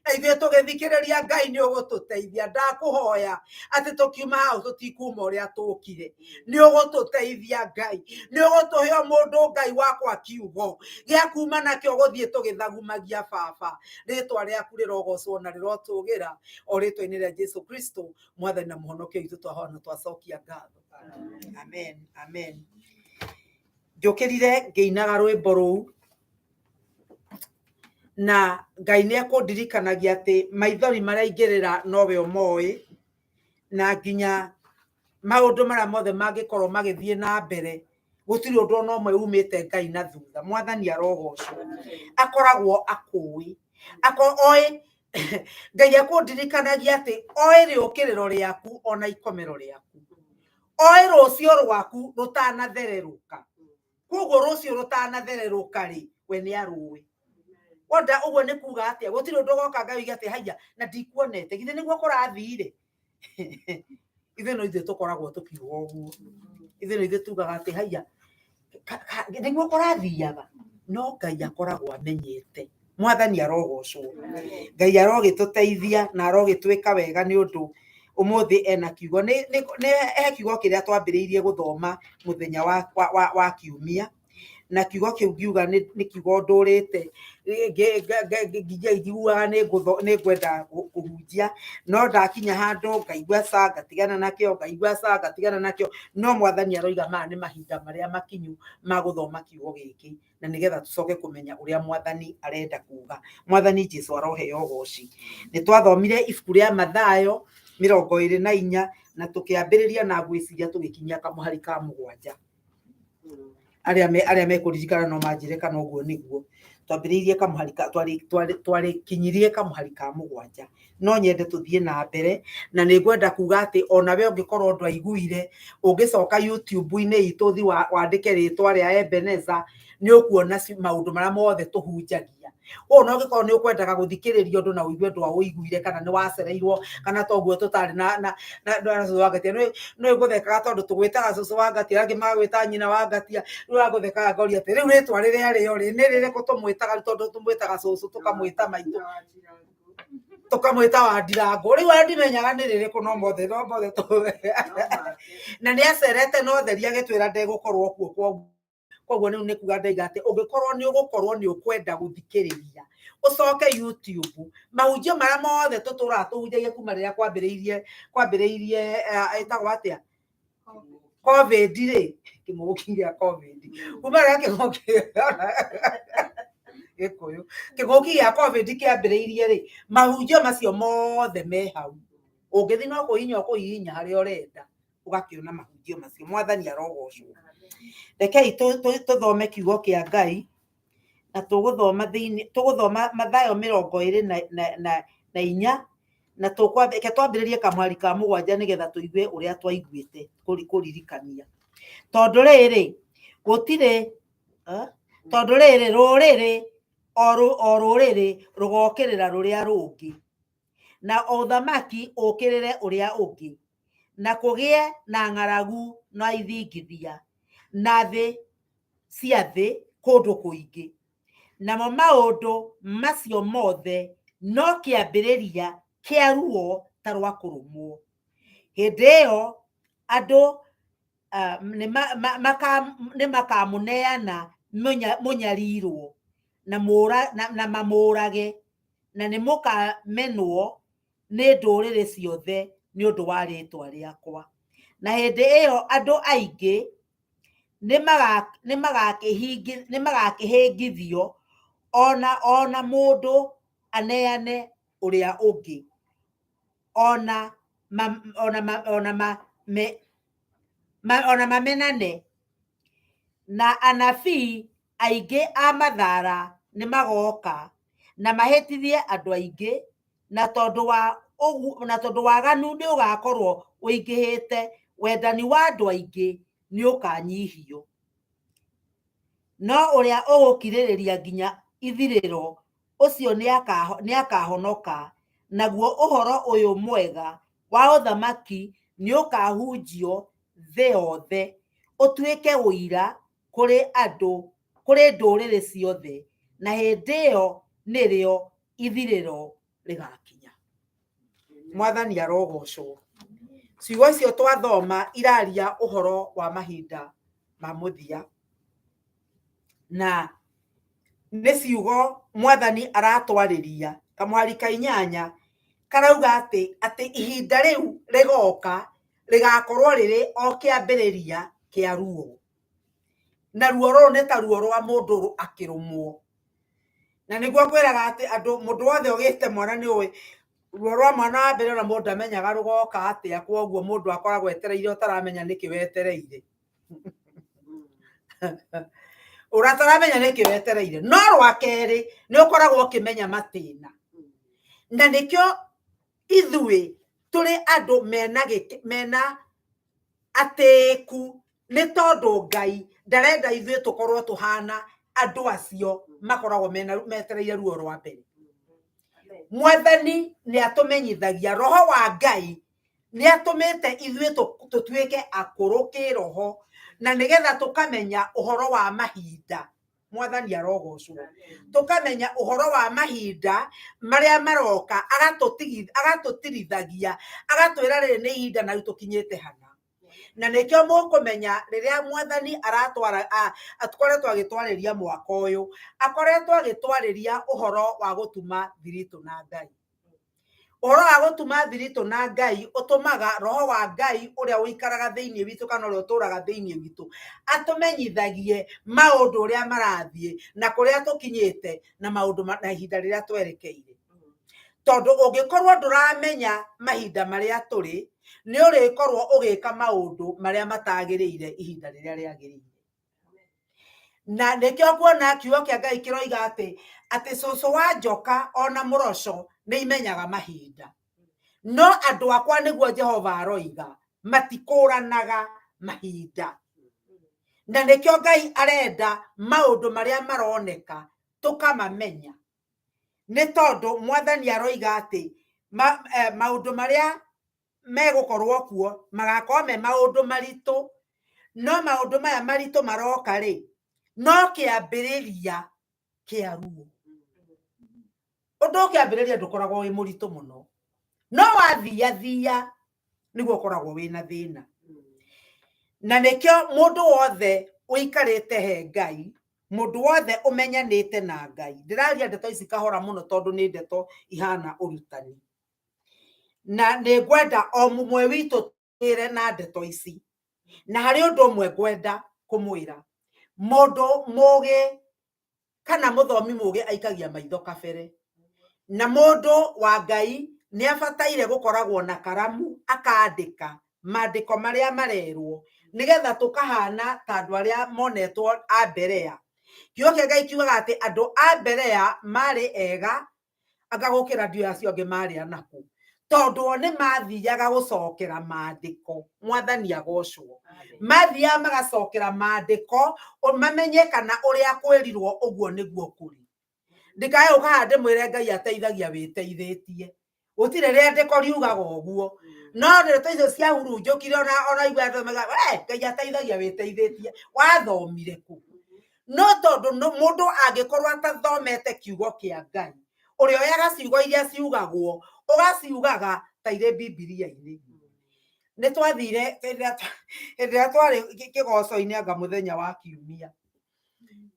Na ithuĩ tũgĩthikĩrĩria Ngai nĩ ũgũtũteithia. Ndakũhoya atĩ tũkiuma hau tũtikuma ũrĩa tũkire. Nĩ ũgũtũteithia Ngai, nĩ ũgũtũhe o mũndũ Ngai wakwa kiugo gĩa kuma nakĩo gũthiĩ tũgĩthagumagia Baba. Rĩtwa rĩaku rĩrogocwo na rĩrotũgĩra o rĩtwa-inĩ rĩa Jesu Kristo Mwathani na Mũhonokia witũ, twahoya na twacokia ngatho. Amen, amen. Njũkĩrire ngĩinaga rwĩmbo rũu na Ngai nĩ ekũndirikanagia atĩ maithori marĩa ingĩrĩra nowe ũmoĩ, na nginya maũndũ marĩa mothe mangĩkorwo magĩthiĩ na mbere gũtirĩ ũndũ ona ũmwe umĩte Ngai na thutha. Mwathani arogocwo, akoragwo akũĩ, oĩ Ngai ekũndirikanagia atĩ oĩ rĩũkĩrĩro rĩaku ona ikomero rĩaku, oĩ rũciũ rwaku rũtanathererũka. Koguo rũciũ rũtanathererũka rĩ, we nĩ arũĩ. Wonda ũguo nĩ kuga atĩa? Gũtirĩ ũndũ ũgoka Ngai oige atĩ haiya na ndikuonete, githĩ nĩguo kũrathire? Ithuĩ no ithuĩ tũkoragwo tũkiuga ũguo, ithuĩ no ithuĩ tugaga atĩ haiya nĩguo kũrathiaga, no Ngai akoragwo amenyete. Mwathani arogocwo, Ngai arogĩtũteithia na arogĩtwĩka wega nĩ ũndũ ũmũthĩ ena kiugo. Nĩ he kiugo kĩrĩa twambĩrĩirie gũthoma mũthenya wa kiumia, na kiugo kĩu ngiuga nĩ kiugo ndũrĩte njiguaga nĩ ngwenda kũhunjia, no ndakinya handũ ngaigua ca ngatigana nakĩo, ngaigua ca ngatigana nakĩo, no Mwathani aroiga maya nĩ mahinda marĩa makinyu ma gũthoma kiugo gĩkĩ, na nĩgetha tũcoke kũmenya ũrĩa Mwathani arenda kuga. Mwathani Jesu aroheo ũgoci. Nĩ twathomire ibuku rĩa Mathayo 24 na tũkĩambĩrĩria na ngwĩciria tũgĩkinyia kamũhari ka 7. Arĩa mekũririkana no manjĩre kana ũguo nĩguo. Twambĩrĩirie kamũhari ka, twarĩkinyirie kamũhari ka 7. No nyende tũthiĩ na mbere, na nĩ ngwenda kuga atĩ onawe ũngĩkorwo ndwaiguire, ũngĩcoka YouTube-inĩ itũ ũthiĩ wandĩke rĩtwa rĩa Ebeneza, nĩ ũkuona maũndũ marĩa mothe tũhunjagia. Ũũ no ũngĩkorwo nĩ ũkwendaga gũthikĩrĩria ũndũ na ũigue ndwaũiguire kana nĩ wacereirwo kana toguo tũtarĩ na cũcũ wa Ngatia. Nĩ ngũthekaga tondũ tũgwĩtaga cũcũ wa Ngatia, angĩ magagwĩta nyina wa Ngatia. Rĩu agũthekaga ngoria atĩ rĩu rĩtwa rĩrĩa rĩo rĩ, nĩ rĩrĩkũ tũmwĩtaga tondũ tũmwĩtaga cũcũ tũkamwĩta maitũ, tũkamwĩta wa Ndirango. Rĩu ona ndimenyaga nĩ rĩrĩkũ, no mothe, no mothe na nĩ acerete no theri agĩtwĩra ndegũkorwo kuo. Koguo rĩu nĩ kuga ndaiga atĩ ũngĩkorwo nĩ ũgũkorwo nĩ ũkwenda gũthikĩrĩria, ũcoke YouTube, mahunjio marĩa mothe tũtũraga tũhunjagia kuma rĩrĩa kwambĩrĩirie, ĩtagwo atĩa? Covid rĩ, kĩng'ũki gĩa Covid. Kuma rĩrĩa kĩng'ũki Gĩkũyũ, kĩng'ũki gĩa Covid kĩambĩrĩirie rĩ, mahunjio macio mothe me hau. Ũngĩthiĩ no kũhihinya ũkũhihinya harĩa ũrenda, ũgakĩona mahunjio macio. Mwathani arogocwo. Rekei tũthome kiugo kĩa Ngai, na tũgũthoma thĩinĩ, tũgũthoma Mathayo 24, na reke twambĩrĩrie kamũhari ka 7 nĩgetha tũigue ũrĩa twaiguĩte kũririkania. Tondũ rĩrĩ, gũtirĩ, tondũ rĩrĩ, rũrĩrĩ o rũrĩrĩ rũgokĩrĩra rũrĩa rũngĩ, na ũthamaki ũkĩrĩre ũrĩa ũngĩ, na kũgĩe na ng'aragu na ithingithia, na thĩ cia thĩ kũndũ kũingĩ. Namo maũndũ macio mothe no kĩambĩrĩria kĩa ruo ta rwa kũrũmwo. Hĩndĩ ĩyo andũ nĩ makamũneana mũnyarirwo na mamũũrage, na nĩ mũkamenwo nĩ ndũrĩrĩ ciothe nĩ ũndũ wa rĩĩtwa rĩakwa. Na hĩndĩ ĩyo andũ aingĩ nĩ magakĩhĩngithio, ona mũndũ aneane ũrĩa ũngĩ, ona mamenane. Na anabii aingĩ a mathara nĩ magoka na mahĩtithie andũ aingĩ, na tondũ wa na tondũ waganu nĩ ũgakorwo ũingĩhĩte, wendani wa andũ aingĩ nĩ ũkanyihio. No ũrĩa ũgũkirĩrĩria nginya ithirĩro, ũcio nĩ akahonoka. Naguo ũhoro ũyũ mwega wa ũthamaki nĩ ũkahunjio thĩ yothe, ũtuĩke ũira kũrĩ andũ, kũrĩ ndũrĩrĩ ciothe, na hĩndĩ ĩyo nĩrĩo ithirĩro rĩgakinya. Mwathani arogocwo. Ciugo icio twathoma iraria ũhoro wa mahinda ma mũthia, na nĩ ciugo mwathani aratwarĩria. Kamũhari ka inyanya karauga atĩ ihinda rĩu rĩgoka rĩgakorwo rĩrĩ o kĩambĩrĩria kĩa ruo, na ruo rũrũ nĩ ta ruo rwa mũndũ akĩrũmwo. Na nĩguo ngwĩraga atĩ andũ, mũndũ wothe ũgĩte mwana nĩ ũĩ ruo rwa mwana wa mbere, ona mũndũ ndamenyaga rũgoka atĩa, kwoguo mũndũ akoragwo etereire ũtaramenya nĩkĩ wetereire, ũrataramenya nĩkĩ wetereire. No rwa kerĩ nĩ ũkoragwo ũkĩmenya matĩna, na nĩkĩo ithuĩ tũrĩ andũ mena mena atĩĩku, nĩ tondũ Ngai ndarenda ithuĩ tũkorwo tũhana andũ acio makoragwo metereire ruo rwa mbere. Mwathani nĩ atũmenyithagia, roho wa Ngai nĩ atũmĩte ithuĩ tũtuĩke akũrũ kĩroho, na nĩgetha tũkamenya ũhoro wa mahinda. Mwathani arogocwo. Tũkamenya ũhoro wa mahinda marĩa maroka, agatũtirithagia, agatwĩra rĩrĩ nĩ ihinda na rĩu tũkinyĩte hana. Na nĩkĩo mũkũmenya rĩrĩa mwathani aratwara, akoretwo agĩtwarĩria mwaka ũyũ, akoretwo agĩtwarĩria ũhoro wa gũtuma thiritũ na Ngai. Ũhoro wa gũtuma thiritũ na Ngai ũtũmaga roho wa Ngai ũrĩa ũikaraga thĩinĩ witũ kana ũrĩa ũtũraga thĩinĩ witũ atũmenyithagie maũndũ ũrĩa marathiĩ na kũrĩa tũkinyĩte na maũndũ na ihinda rĩrĩa twerekeire. Tondũ ũngĩkorwo ndũramenya mahinda marĩa tũrĩ, nĩ ũrĩkorwo ũgĩka maũndũ marĩa matagĩrĩire ihinda rĩrĩa rĩagĩrĩire. Na nĩkĩo kuona kiugo kĩa Ngai kĩroiga atĩ cũcũ wa njoka ona mũroco nĩ imenyaga mahinda, no andũ akwa nĩguo Jehova aroiga matikũranaga mahinda. Na nĩkĩo Ngai arenda maũndũ marĩa maroneka tũkamamenya, nĩ tondũ mwathani aroiga atĩ maũndũ marĩa megũkorwo kuo magakorwo me maũndũ maritũ, no maũndũ maya maritũ maroka rĩ, no kĩambĩrĩria kĩa ruo. Ũndũ ũkĩambĩrĩria ndũkoragwo wĩ mũritũ mũno, no wathiathia nĩguo ũkoragwo wĩna thĩna. Na nĩkĩo mũndũ wothe ũikarĩte he Ngai, mũndũ wothe ũmenyanĩte na Ngai, ndĩraria ndeto ici kahora mũno tondũ nĩ ndeto ihana ũrutani, na nĩ ngwenda o mũmwe witũ twĩre na ndeto ici. Na harĩ ũndũ ũmwe ngwenda kũmwĩra, mũndũ mũgĩ kana mũthomi mũgĩ aikagia maitho kabere, na mũndũ wa Ngai nĩ abataire gũkoragwo na karamu akandĩka maandĩko marĩa marerwo, nĩgetha tũkahana ta andũ arĩa monetwo a Berea. Kiugo kĩa Ngai kiugaga atĩ andũ a Berea marĩ ega anga gũkĩra andũ acio angĩ marĩ anaku, tondũ o nĩ mathiaga gũcokera maandĩko. Mwathani agocwo. Mathiaga magacokera maandĩko mamenye kana ũrĩa kwĩrirwo ũguo nĩguo kũrĩ. Ndikae gũka haha ndĩmwĩre Ngai ateithagia wĩteithĩtie, gũtirĩ rĩandĩko riugaga ũguo. No ndeto icio ciahurunjũkire, ona igua andũ maugaga, we Ngai ateithagia wĩteithĩtie, wathomire kũ? No tondũ mũndũ angĩkorwo atathomete kiugo kĩa Ngai, ũrĩa oyaga ciugo iria ciugagwo ũgaciugaga ta irĩ Bibilia-inĩ. Nĩ twathire hĩndĩ ĩrĩa twarĩ kĩgoco-inĩ anga mũthenya wa kiumia,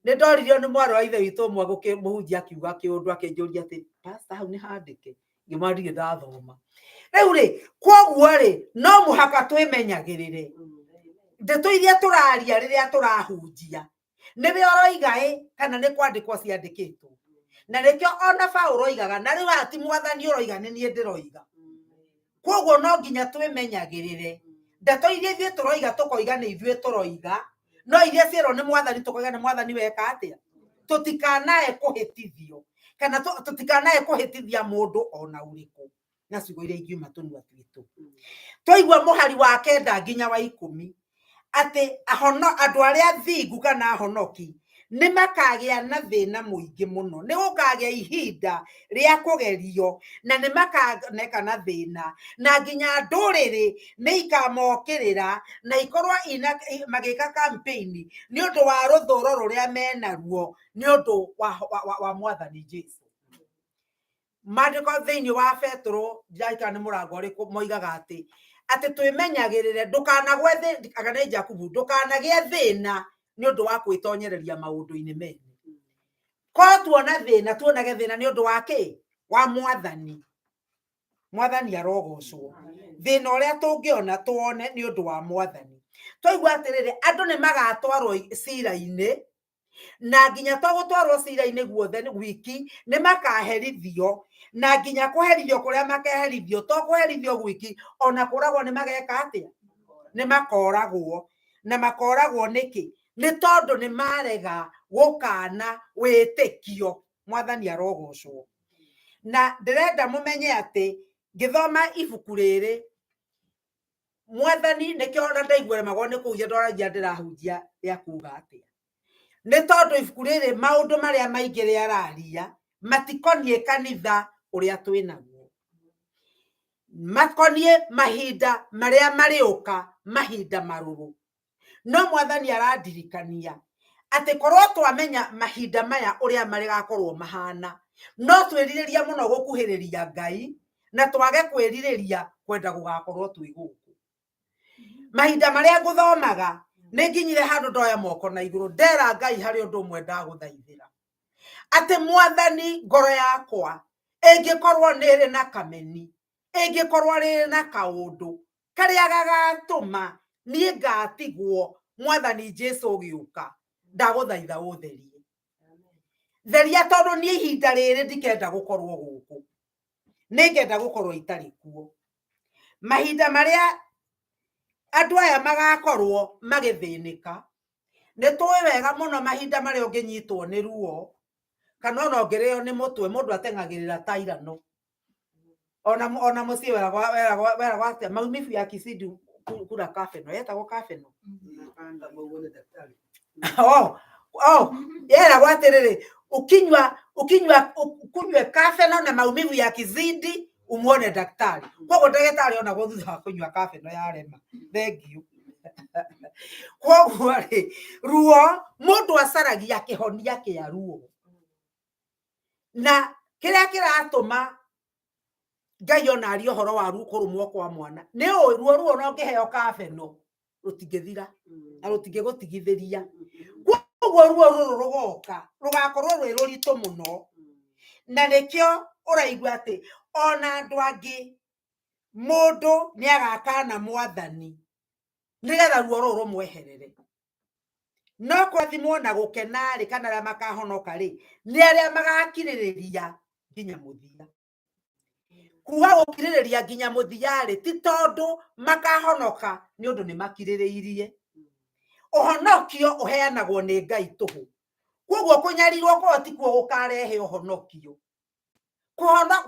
nĩ ndoririo nĩ mwarĩ wa ithe witũ ũmwe mũhunjia akiuga kĩũndũ, akĩnjũria atĩ pastor hau nĩ handĩke, ngĩmwĩra ndirĩ ndathoma. Rĩu rĩ, kwoguo rĩ, no mũhaka twĩmenyagĩrĩre ndeto iria tũraria rĩrĩa tũrahunjia, nĩwe ũroiga ĩ kana nĩ kwandĩkwo ciandĩkĩtwo. Na nĩkĩo ona Paũlũ oigaga, na rĩu haha ti mwathani ũroiga, nĩ niĩ ndĩroiga. Kwoguo no nginya twĩmenyagĩrĩre ndeto iria ithuĩ tũroiga, tũkoiga nĩ ithuĩ tũroiga, no iria cierwo nĩ mwathani tũkoiga nĩ mwathani weka atĩa. Tũtikanae kũhĩtithio kana tũtikanae kũhĩtithia mũndũ ona ũrĩkũ na ciugo iria ingiuma tũnua twitũ. Twaigua mũhari wa 9 nginya wa 10 atĩ ahono andũ arĩa thingu kana ahonoki nĩ makagĩa na thĩna mũingĩ mũno, nĩ gũkagĩa ihinda rĩa kũgerio na nĩ makoneka na thĩna, na nginya ndũrĩrĩ nĩ ikamokĩrĩra na ikorwo magĩka campaign nĩ ũndũ wa rũthũro rũrĩa menaruo nĩ ũndũ wa Mwathani Jesu. Maandĩko thĩinĩ wa Petero, ndirarikana nĩ mũrango ũrĩkũ, moigaga atĩ twĩmenyagĩrĩre ndũkanagwe kana nĩ Jakubu, ndũkanagĩe thĩna nĩ ũndũ wa kwĩtonyereria maũndũ-inĩ mene. Ko tuona thĩna, tuonage thĩna nĩ ũndũ wa kĩ? Wa Mwathani. Mwathani arogocwo. Thĩna ũrĩa tũngĩona tuone nĩ ũndũ wa Mwathani. Twaigua atĩrĩrĩ, andũ nĩ magatwarwo cira-inĩ, na nginya to gũtwarwo cira-inĩ guothe wiki nĩ makaherithio, na nginya kũherithio kũrĩa makeherithio to kũherithio gwiki, ona kũragwo nĩ mageka atĩa? Nĩ makoragwo. Na makoragwo nĩkĩ? Nĩ tondũ nĩ marega gũkana wĩtĩkio. Mwathani arogocwo. Na ndĩrenda mũmenye atĩ ngĩthoma ibuku rĩrĩ, Mwathani nĩkĩo ona ndaigua remagwo nĩ kũhunjia, ndoragia ndĩrahunjia rĩa kuga atĩa. Nĩ tondũ ibuku rĩrĩ maũndũ marĩa maingĩ rĩararia matikoniĩ kanitha ũrĩa twĩnaguo, makoniĩ mahinda marĩa marĩũka, mahinda marũrũ. No Mwathani arandirikania atĩ korwo twamenya mahinda maya ũrĩa marĩgakorwo mahana, no twĩrirĩria mũno gũkuhĩrĩria Ngai na twage kwĩrirĩria kwenda gũgakorwo twĩ gũkũ. Mahinda marĩa ngũthomaga nĩ nginyire handũ ndoya moko na igũrũ ndera Ngai harĩ ũndũ ũmwe ndagũthaithĩra, atĩ Mwathani ngoro yakwa ĩngĩkorwo nĩ ĩrĩ na kameni, ĩngĩkorwo rĩrĩ na kaũndũ karĩa gagatũma niĩ ngatigwo Mwathani Jesu ũgĩũka, ndagũthaitha ũtherie. Theria tondũ niĩ ihinda rĩrĩ ndikenda gũkorwo gũkũ, nĩngenda gũkorwo itarĩ kuo. Mahinda marĩa andũ aya magakorwo magĩthĩnĩka, nĩ tũĩ wega mũno mahinda marĩa ũngĩnyitwo nĩ ruo kana ona ũngĩrĩo nĩ mũtwe, mũndũ ateng'agĩrĩra tairano. Ona mũciĩ weragwo atĩa, maumivu ya kizidi kura kafeno, yetagwo kafeno. Yeragwo atĩrĩrĩ, ukinywa ukunywe kafeno na maumivu ya kizidi umuone daktari. Koguo ndagĩtarĩ onagwo thutha wa kũnyua kafeno yarema. Thank you. Koguo rĩ, ruo mũndũ acaragia kĩhonia kĩa ruo, na kĩrĩa kĩratũma Ngai ona arie ũhoro wa kũrũmwo kwa mwana nĩ ũĩ ruo ruo no ũngĩheo kafeno rũtingĩthira na rũtingĩgũtigithĩria. Koguo ruo rũrũ rũgoka rũgakorwo rwĩ rũritũ mũno, na nĩkĩo ũraigua atĩ ona andũ angĩ mũndũ nĩ agakana Mwathani nĩgetha ruo rũrũ rũmweherere. No kũrathimwo na gũkena rĩ, kana arĩa makahonoka rĩ, nĩ arĩa magakirĩrĩria nginya mũthia. Kuga gũkirĩrĩria nginya mũthia rĩ, ti tondũ makahonoka nĩ ũndũ nĩ makirĩrĩirie. Ũhonokio ũheanagwo nĩ Ngai tũhũ. Koguo kũnyarirwo kwao tikuo gũkarehe ũhonokio.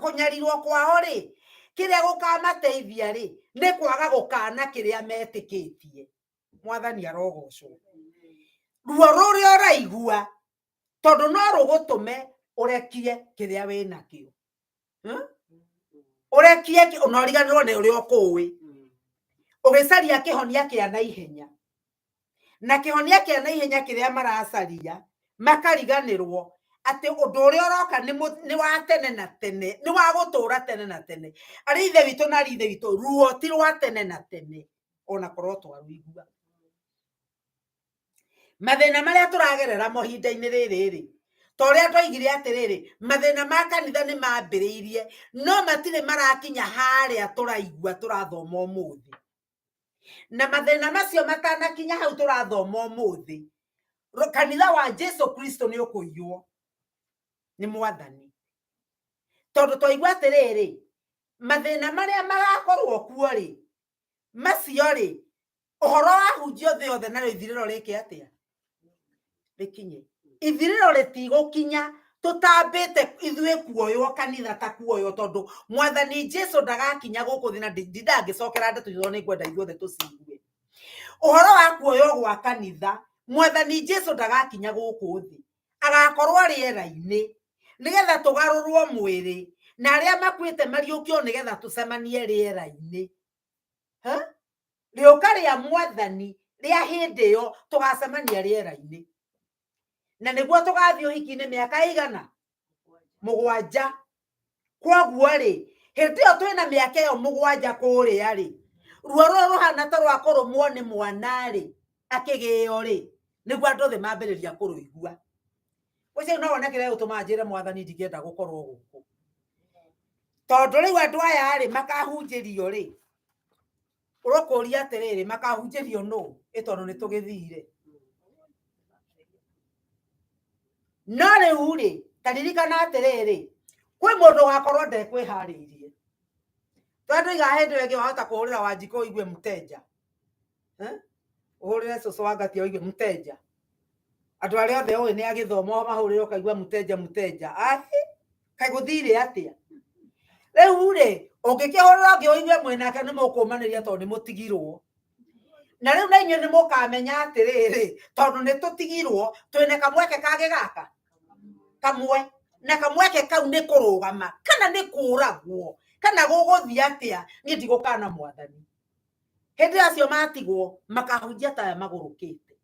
Kũnyarirwo kwao rĩ, kĩrĩa gũkamateithia rĩ, nĩ kwaga gũkana kĩrĩa metĩkĩtie. Mwathani arogocwo. Ruo rũrĩa ũraigua tondũ no rũgũtũme ũrekie kĩrĩa wĩnakĩo. Ũrekie na ũriganĩrwo nĩ ũrĩa ũkũĩ. Ũgĩcaria kĩhonia kĩa naihenya. Na kĩhonia kĩa naihenya kĩrĩa maracaria, makariganĩrwo atĩ ũndũ ũrĩa ũroka nĩ wa tene na tene, nĩ wa gũtũũra tene na tene. Arĩ ithe witũ na arĩ ithe witũ, ruo ti rwa tene na tene, ona korwo twarũigua. Mathĩna marĩa tũragerera mahinda-inĩ rĩrĩ rĩ, ta ũrĩa twaigire atĩrĩrĩ, mathĩna ma kanitha nĩ mambĩrĩirie, no matirĩ marakinya harĩa tũraigua tũrathoma ũmũthĩ. Na mathĩna macio matanakinya hau tũrathoma ũmũthĩ, kanitha wa Jesu Kristo nĩ ũkũiywo nĩ Mwathani. Tondũ twaigua atĩrĩrĩ, mathĩna marĩa magakorwo kuo rĩ, macio rĩ, ũhoro wahunjio thĩ yothe narĩo ithirĩro rĩke atĩa? Rĩkinye. Ithirĩro rĩtigũkinya tũtambĩte ithuĩ kuoywo kanitha ta kuoywo, tondũ mwathani Jesu ndagakinya gũkũ thĩ na ndingĩcokera ndeto icio nĩ ngwenda ithuothe tũciigue. Ũhoro wa kuoywo gwa kanitha, mwathani Jesu ndagakinya gũkũ thĩ, agakorwo rĩera-inĩ nĩgetha tũgarũrwo mwĩrĩ na arĩa makuĩte mariũkio nĩgetha tũcemanie rĩera-inĩ. Rĩũka rĩa mwathani rĩa hĩndĩ ĩyo tũgacemania rĩera-inĩ, na nĩguo tũgathiĩ ũhiki-inĩ mĩaka ĩigana? 7. Kwoguo rĩ, hĩndĩ ĩyo twĩna mĩaka ĩyo 7 kũrĩa rĩ, ruo rũrũ rũhana ta rwa kũrũmwo nĩ mwana rĩ, akĩgĩo rĩ, nĩguo andũ othe mambĩrĩria kũrũigua. Ũcio no wone kĩrĩa gĩgũtũma njĩre mwathani ndingĩenda gũkorwo gũkũ, tondũ rĩu andũ aya rĩ makahunjĩrio rĩ, ũrokũria atĩrĩrĩ, makahunjĩrio nũ? Ĩ tondũ nĩ tũgĩthire. No rĩu rĩ, ta ririkana atĩrĩrĩ, kwĩ mũndũ ũgakorwo ndekwĩharĩirie. Tondũ ndoiga hĩndĩ ĩyo ĩngĩ wahota kũhũrĩra Wanjikũ ũigue mteja, ũhũrĩre cũcũ wa Ngatia ũigue mteja, andũ arĩa othe ũĩ nĩ agĩthomo mahũrĩre ũkaigua mteja mteja, ahi kaĩ gũthire atĩa? Rĩu rĩ, ũngĩkĩhũrĩra ũngĩ ũigue mwĩnake nĩ mũkũmanĩria tondũ nĩ mũtigirwo. Na rĩu na inyuĩ nĩ mũkamenya atĩrĩrĩ, tondũ nĩ tũtigirwo, twĩna kamweke kangĩ gaka kamwe, na kamweke kau nĩ kũrũgama kana nĩ kũragwo kana gũgũthiĩ atĩa, niĩ ndigũkana mwathani. Hĩndĩ acio matigwo makahunjia ta aya magũrũkĩte,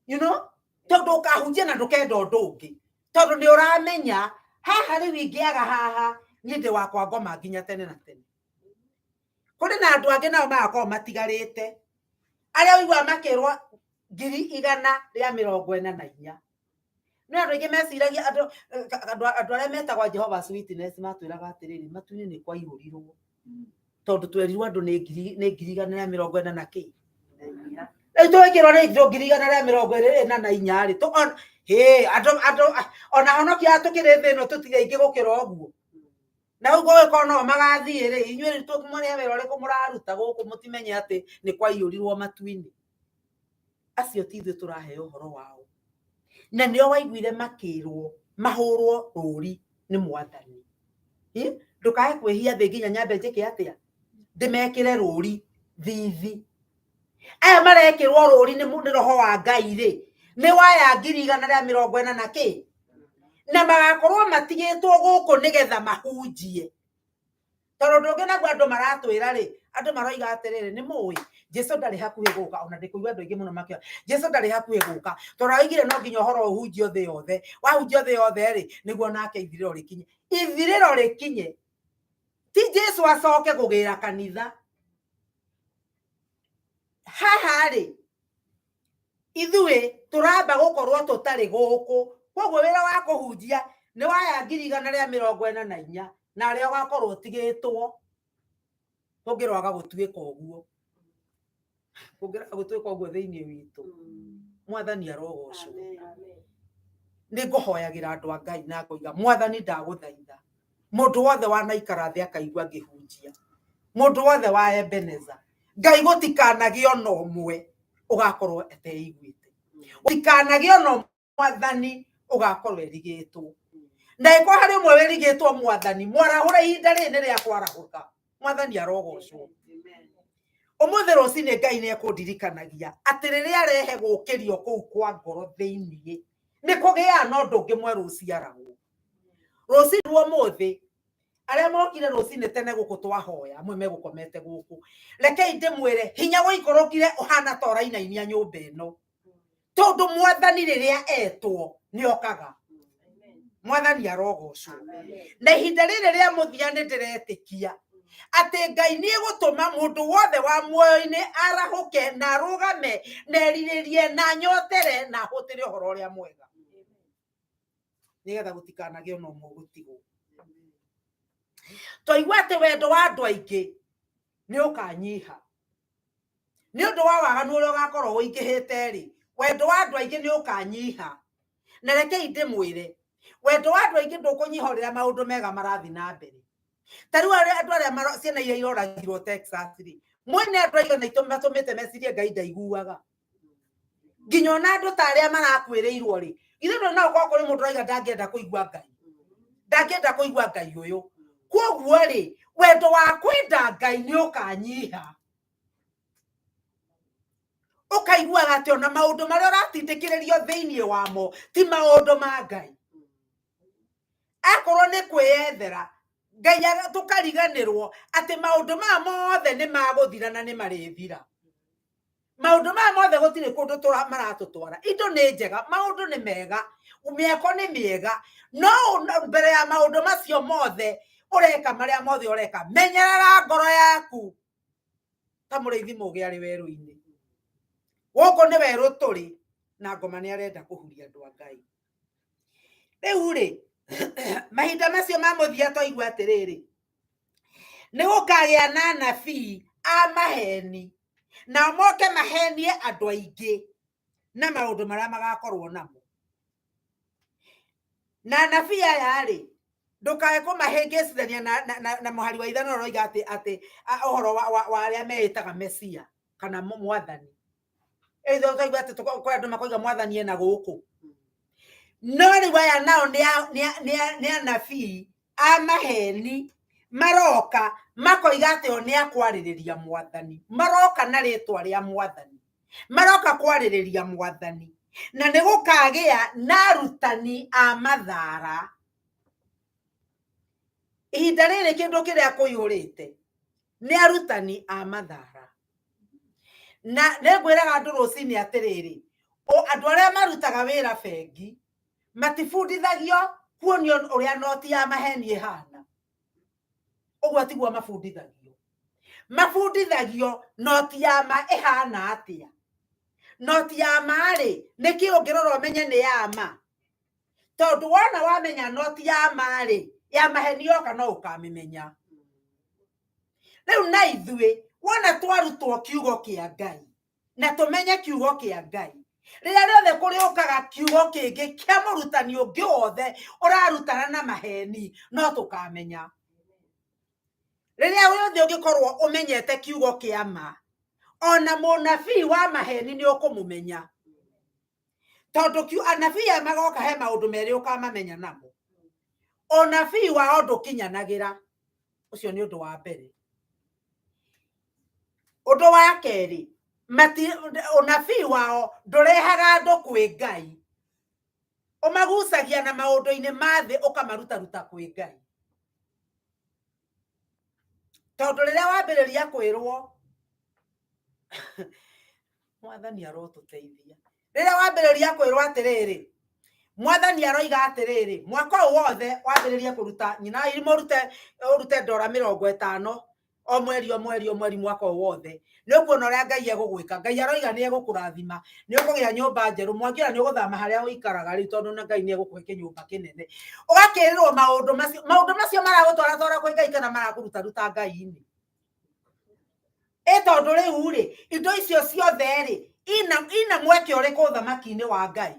you know, tondũ ũkahunjia na ndũkenda ũndũ ũngĩ, tondũ nĩ ũramenya haha rĩu ingĩaga haha niĩ ndĩ wakwa ngoma nginya tene na tene. Kũrĩ na andũ angĩ nao magakorwo matigarĩte, arĩa ũiguaga makĩrwo 144,000. No andũ aingĩ meciragia andũ arĩa metagwo Jehovah's Witness matwĩraga atĩrĩrĩ, matu-inĩ nĩ kwaihũrirwo, tondũ twerirwo andũ nĩ 144,000 na kĩ. Rĩu twĩkĩrwo nĩ 144,000 rĩ, andũ ona honokia tũkĩrĩ thĩ ĩno tũtirĩ aingĩ gũkĩra ũguo. Na ũguo ũgĩkorwo no magathiĩ rĩ, inyuĩ rĩu tũmũrĩhe wĩra ũrĩkũ mũraruta gũkũ mũtimenye atĩ nĩ kwaiyũrirwo matu-inĩ. Acio ti ithuĩ tũraheo ũhoro wao. Na nĩo waiguire makĩrwo mahũrwo rũri nĩ mwathani. Ndũkae kwĩhia thĩ nginya nyambe njĩke atĩa? Ndĩmekĩre rũri thithi. Aya marekĩrwo rũri nĩ roho wa Ngai rĩ, nĩ waya 140,000 na kĩ? Na magakorwo matigĩtwo gũkũ nĩgetha mahunjie. Tondũ ũndũ ũngĩ naguo andũ maratwĩra rĩ, andũ maroiga atĩrĩrĩ, nĩ mũĩ Jesu ndarĩ hakuhĩ gũka, ona ndĩkũigua andũ aingĩ mũno makiuga Jesu ndarĩ hakuhĩ gũka, tondũ aroigire no nginya ũhoro ũhunjio thĩ yothe, wahunjio thĩ yothe rĩ, nĩguo nake ithirĩro rĩkinye. Ithirĩro rĩkinye ti Jesu acoke kũgĩra kanitha. Haha rĩ, ithuĩ tũramba gũkorwo tũtarĩ gũkũ, koguo wĩra wa kũhunjia nĩ waya 144,000 na arĩa ũgakorwo ũtigĩtwo, kũngĩroaga gũtuĩka ũguo, kũngĩroaga gũtuĩka ũguo thĩinĩ witũ, mwathani arogocwo. Nĩ ngũhoyagĩra andũ a Ngai na ngoiga mwathani ndagũthaitha, mũndũ wothe wanaikara thĩ akaigua ngĩhunjia, mũndũ wothe wa Ebeneza, Ngai gũtikanagĩe ona ũmwe ũgakorwo ateiguĩte, gũtikanagĩe ona ũmwe mwathani ũgakorwo erigĩtwo. Na ĩkorwo harĩ ũmwe wĩrigĩtwo mwathani, mwarahũre ihinda rĩrĩ nĩ rĩa kwarahũka. Mwathani arogocwo. Ũmũthĩ rũcinĩ Ngai nĩ ekũndirikanagia atĩ rĩrĩa arehe gũkĩrio kũu kwa ngoro thĩinĩ, nĩ kũgĩaga na ũndũ ũngĩ mwerũ ũciaragwo. Rũcinĩ rwa ũmũthĩ, arĩa mokire rũcinĩ tene gũkũ twahoya, amwe megũkomete gũkũ. Rekei ndĩmwĩre, hinya ũikũrũkire ũhana ta ũrainainia nyũmba ĩno. Tondũ mwathani rĩrĩa etwo nĩ okaga. Mwathani arogocwo. Na ihinda rĩrĩ rĩa mũthia nĩ ndĩretĩkia atĩ Ngai nĩ egũtũma mũndũ wothe wa muoyo-inĩ arahũke na arũgame na erirĩrie na anyotere na ahũtĩre ũhoro ũrĩa mwega, nĩgetha gũtikanagĩe ona ũmwe ũgũtigwo. Twaigua atĩ wendo wa andũ aingĩ nĩ ũkanyiha nĩ ũndũ wa waganu ũrĩa ũgakorwo ũingĩhĩte rĩ, wendo wa andũ aingĩ nĩ ũkanyiha. Na rekei ndĩmwĩre, wendo wa andũ aingĩ ndũkũnyiha rĩrĩa maũndũ mega marathiĩ na mbere. Ta rĩu andũ arĩa ciana iria iroragirwo Texas rĩ, mwene andũ aigana matũmĩte mecirie Ngai ndaiguaga. Nginya ona andũ ta arĩa marakuĩrĩirwo rĩ, Githĩ ndũrĩ na ũkorwo kũrĩ mũndũ ũraiga ndangĩenda kũigua Ngai, ndangĩenda kũigua Ngai ũyũ. Koguo rĩ, wendo wa kwenda Ngai nĩ ũkanyiha, ũkaiguaga atĩ ona maũndũ marĩa ũratindĩkĩrĩrio thĩinĩ wamo ti maũndũ ma Ngai. Akorwo nĩ kwĩyethera Ngai, tũkariganĩrwo atĩ maũndũ maya mothe nĩ magũthira na nĩ marĩthira. Maũndũ maya mothe gũtirĩ kũndũ maratũtwara. Indo nĩ njega, maũndũ nĩ mega, mĩako nĩ mĩega, no mbere ya maũndũ macio mothe ũreka, marĩa mothe ũreka, menyerera ngoro yaku ta mũrĩithi mũgĩ arĩ werũ-inĩ. Gũkũ nĩ werũ tũrĩ na ngoma nĩ arenda kũhuria andũ a Ngai. Rĩu rĩ, mahinda macio ma mũthia twaigua atĩrĩrĩ, nĩ gũkagĩa na anabii a maheni, nao moke mahenie andũ aingĩ na maũndũ marĩa magakorwo namo. Na anabii aya rĩ, ndũkae kũmahĩngĩcithania na mũhari wa 5 ũroiga atĩ ũhoro wa arĩa meĩtaga Mesia kana mwathani. Ĩtho twaigua atĩ kwĩ andũ makoiga mwathani ena gũkũ. No rĩu aya nao nĩ anabii a maheni, maroka makoiga atĩ o nĩ akwarĩrĩria mwathani, maroka na rĩtwa rĩa mwathani, maroka kwarĩrĩria mwathani. Na nĩ gũkagĩa na arutani a mathara. Ihinda rĩrĩ kĩndũ kĩrĩa kũiyũrĩte nĩ arutani a mathara. Na nĩngwĩraga andũ rũcinĩ atĩrĩrĩ, andũ arĩa marutaga wĩra bengi matibundithagio kuonio ũrĩa noti ya maheni ĩhana. Ũguo tiguo mabundithagio. Mabundithagio noti ya ma ĩhana atĩa. Noti ya ma rĩ, nĩkĩ ũngĩrora ũmenye nĩ ya ma? Tondũ wona wamenya noti ya ma rĩ, ya maheni yoka no ũkamĩmenya. Rĩu na ithuĩ wona twarutwo kiugo kĩa Ngai na tũmenye kiugo kĩa Ngai, rĩrĩa rĩothe kũrĩũkaga kiugo kĩngĩ kĩa mũrutani ũngĩ wothe ũrarutana na maheni, no tũkamenya. Rĩrĩa wothe ũngĩkorwo ũmenyete kiugo kĩa ma, ona mũnabii wa maheni nĩ ũkũmũmenya. Tondũ anabii aya magoka he maũndũ merĩ ũkamamenya namo. Ũnabii wao ndũkinyanagĩra, ũcio nĩ ũndũ wa mbere. Ũndũ wa kerĩ, ũnabii wao ndũrehaga andũ kwĩ Ngai, ũmagucagia na maũndũ-inĩ ma thĩ ũkamarutaruta kwĩ Ngai. Tondũ rĩrĩa wambĩrĩria kwĩrwo, mwathani arotũteithia, rĩrĩa wambĩrĩria kwĩrwo atĩrĩrĩ, mwathani aroiga atĩrĩrĩ, mwaka ũyũ wothe wambĩrĩrie kũruta nyina irimũ, ũrute ndora 50 o mweri o mweri o mweri mwaka ũyũ wothe, nĩ ũkuona ũrĩa Ngai egũgwĩka. Ngai aroiga nĩ egũkũrathima, nĩ ũkũgĩa nyũmba njerũ, mwangi ona nĩ ũgũthama harĩa ũikaraga rĩu, tondũ na Ngai nĩ egũkũhe kĩnyũmba kĩnene. Ũgakĩrĩrwo maũndũ macio, maũndũ macio maragũtwara twara kwĩ Ngai kana marakũrutaruta Ngai-inĩ? Ĩ tondũ rĩu rĩ, indo icio ciothe rĩ, ina mweke ũrĩkũ ũthamaki-inĩ wa Ngai?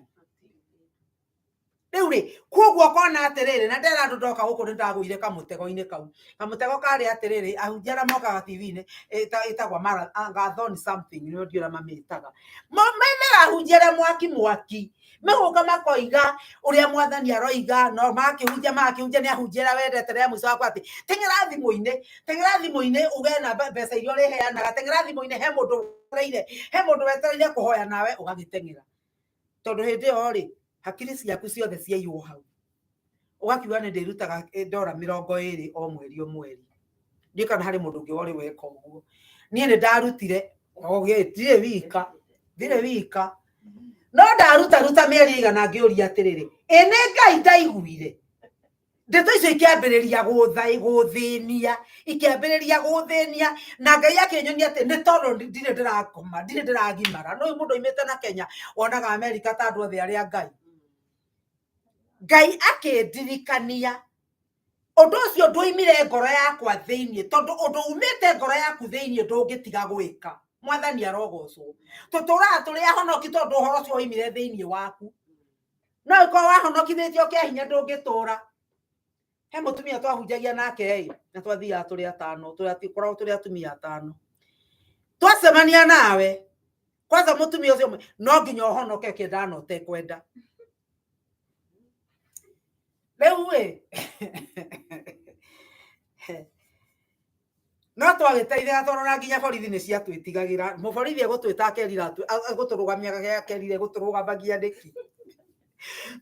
Rĩu rĩ, koguo ũkona atĩrĩrĩ, na ndera andũ ndoka gũkũ nĩ ndagũire kamũtego-inĩ kau. Kamũtego karĩ atĩrĩrĩ, ahunjia arĩa mokaga TV-inĩ, ĩtagwo marathon something, nĩ ndiũĩ ũrĩa mamĩtaga. Methaga ahunjia arĩa mwaki mwaki, magũka makoiga ũrĩa mwathani aroiga, no makĩhunjia makĩhunjia nĩ ahunjia arĩa wendete rĩa mũico wakwa atĩ teng'era thimũ-inĩ, teng'era thimũ-inĩ uge na mbeca iria ũrĩheanaga, teng'era thimũ-inĩ, he mũndũ wetereire, he mũndũ wetereire kũhoya nawe ũgagĩteng'era. Tondũ hĩndĩ ĩyo rĩ, hakiri ciaku ciothe ciaiywo hau. Ũgakiuga nĩ ndĩrutaga ndora 20 o mweri o mweri. Ndiũĩ kana harĩ mũndũ ũngĩ ũrĩ weka ũguo. Niĩ nĩ ndarutire, ndirĩ wika, ndirĩ wika. No ndarutaruta mĩeri ĩigana ngĩũria atĩrĩrĩ, ĩ nĩ Ngai ndaiguire? Ndeto icio ikĩambĩrĩria gũthĩnia, ikĩambĩrĩria gũthĩnia, na Ngai akĩnyonia atĩ nĩ tondũ ndirĩ ndĩrakoma, ndirĩ ndĩragimara. No mũndũ oimĩte na Kenya wonaga Amerika ta andũ othe arĩa Ngai. Ngai akĩndirikania ũndũ ũcio ndwoimire ngoro yakwa thĩinĩ, tondũ ũndũ umĩte ngoro yaku thĩinĩ ndũngĩtiga gwĩka. Mwathani arogocwo. Tũtũraga tũrĩ ahonoki tondũ ũhoro ũcio woimire thĩinĩ waku. No ũkorwo wahonokithĩtio kĩa hinya ndũngĩtũra. He mũtumia twahunjagia nake ĩ, na twathiaga tũrĩ atano, tũkoragwo tũrĩ atumia atano. Twacemania nawe, kwanza mũtumia ũcio no nginya ũhonoke ũkĩendaga na ũtekwenda. Rĩu ĩ no twagĩteithĩka tondũ na nginya borithi nĩ ciatwĩtigagĩra. Mũborithi egũtwĩta akerira egũtũrũgamia akerire egũtũrũgamagia nĩkĩ,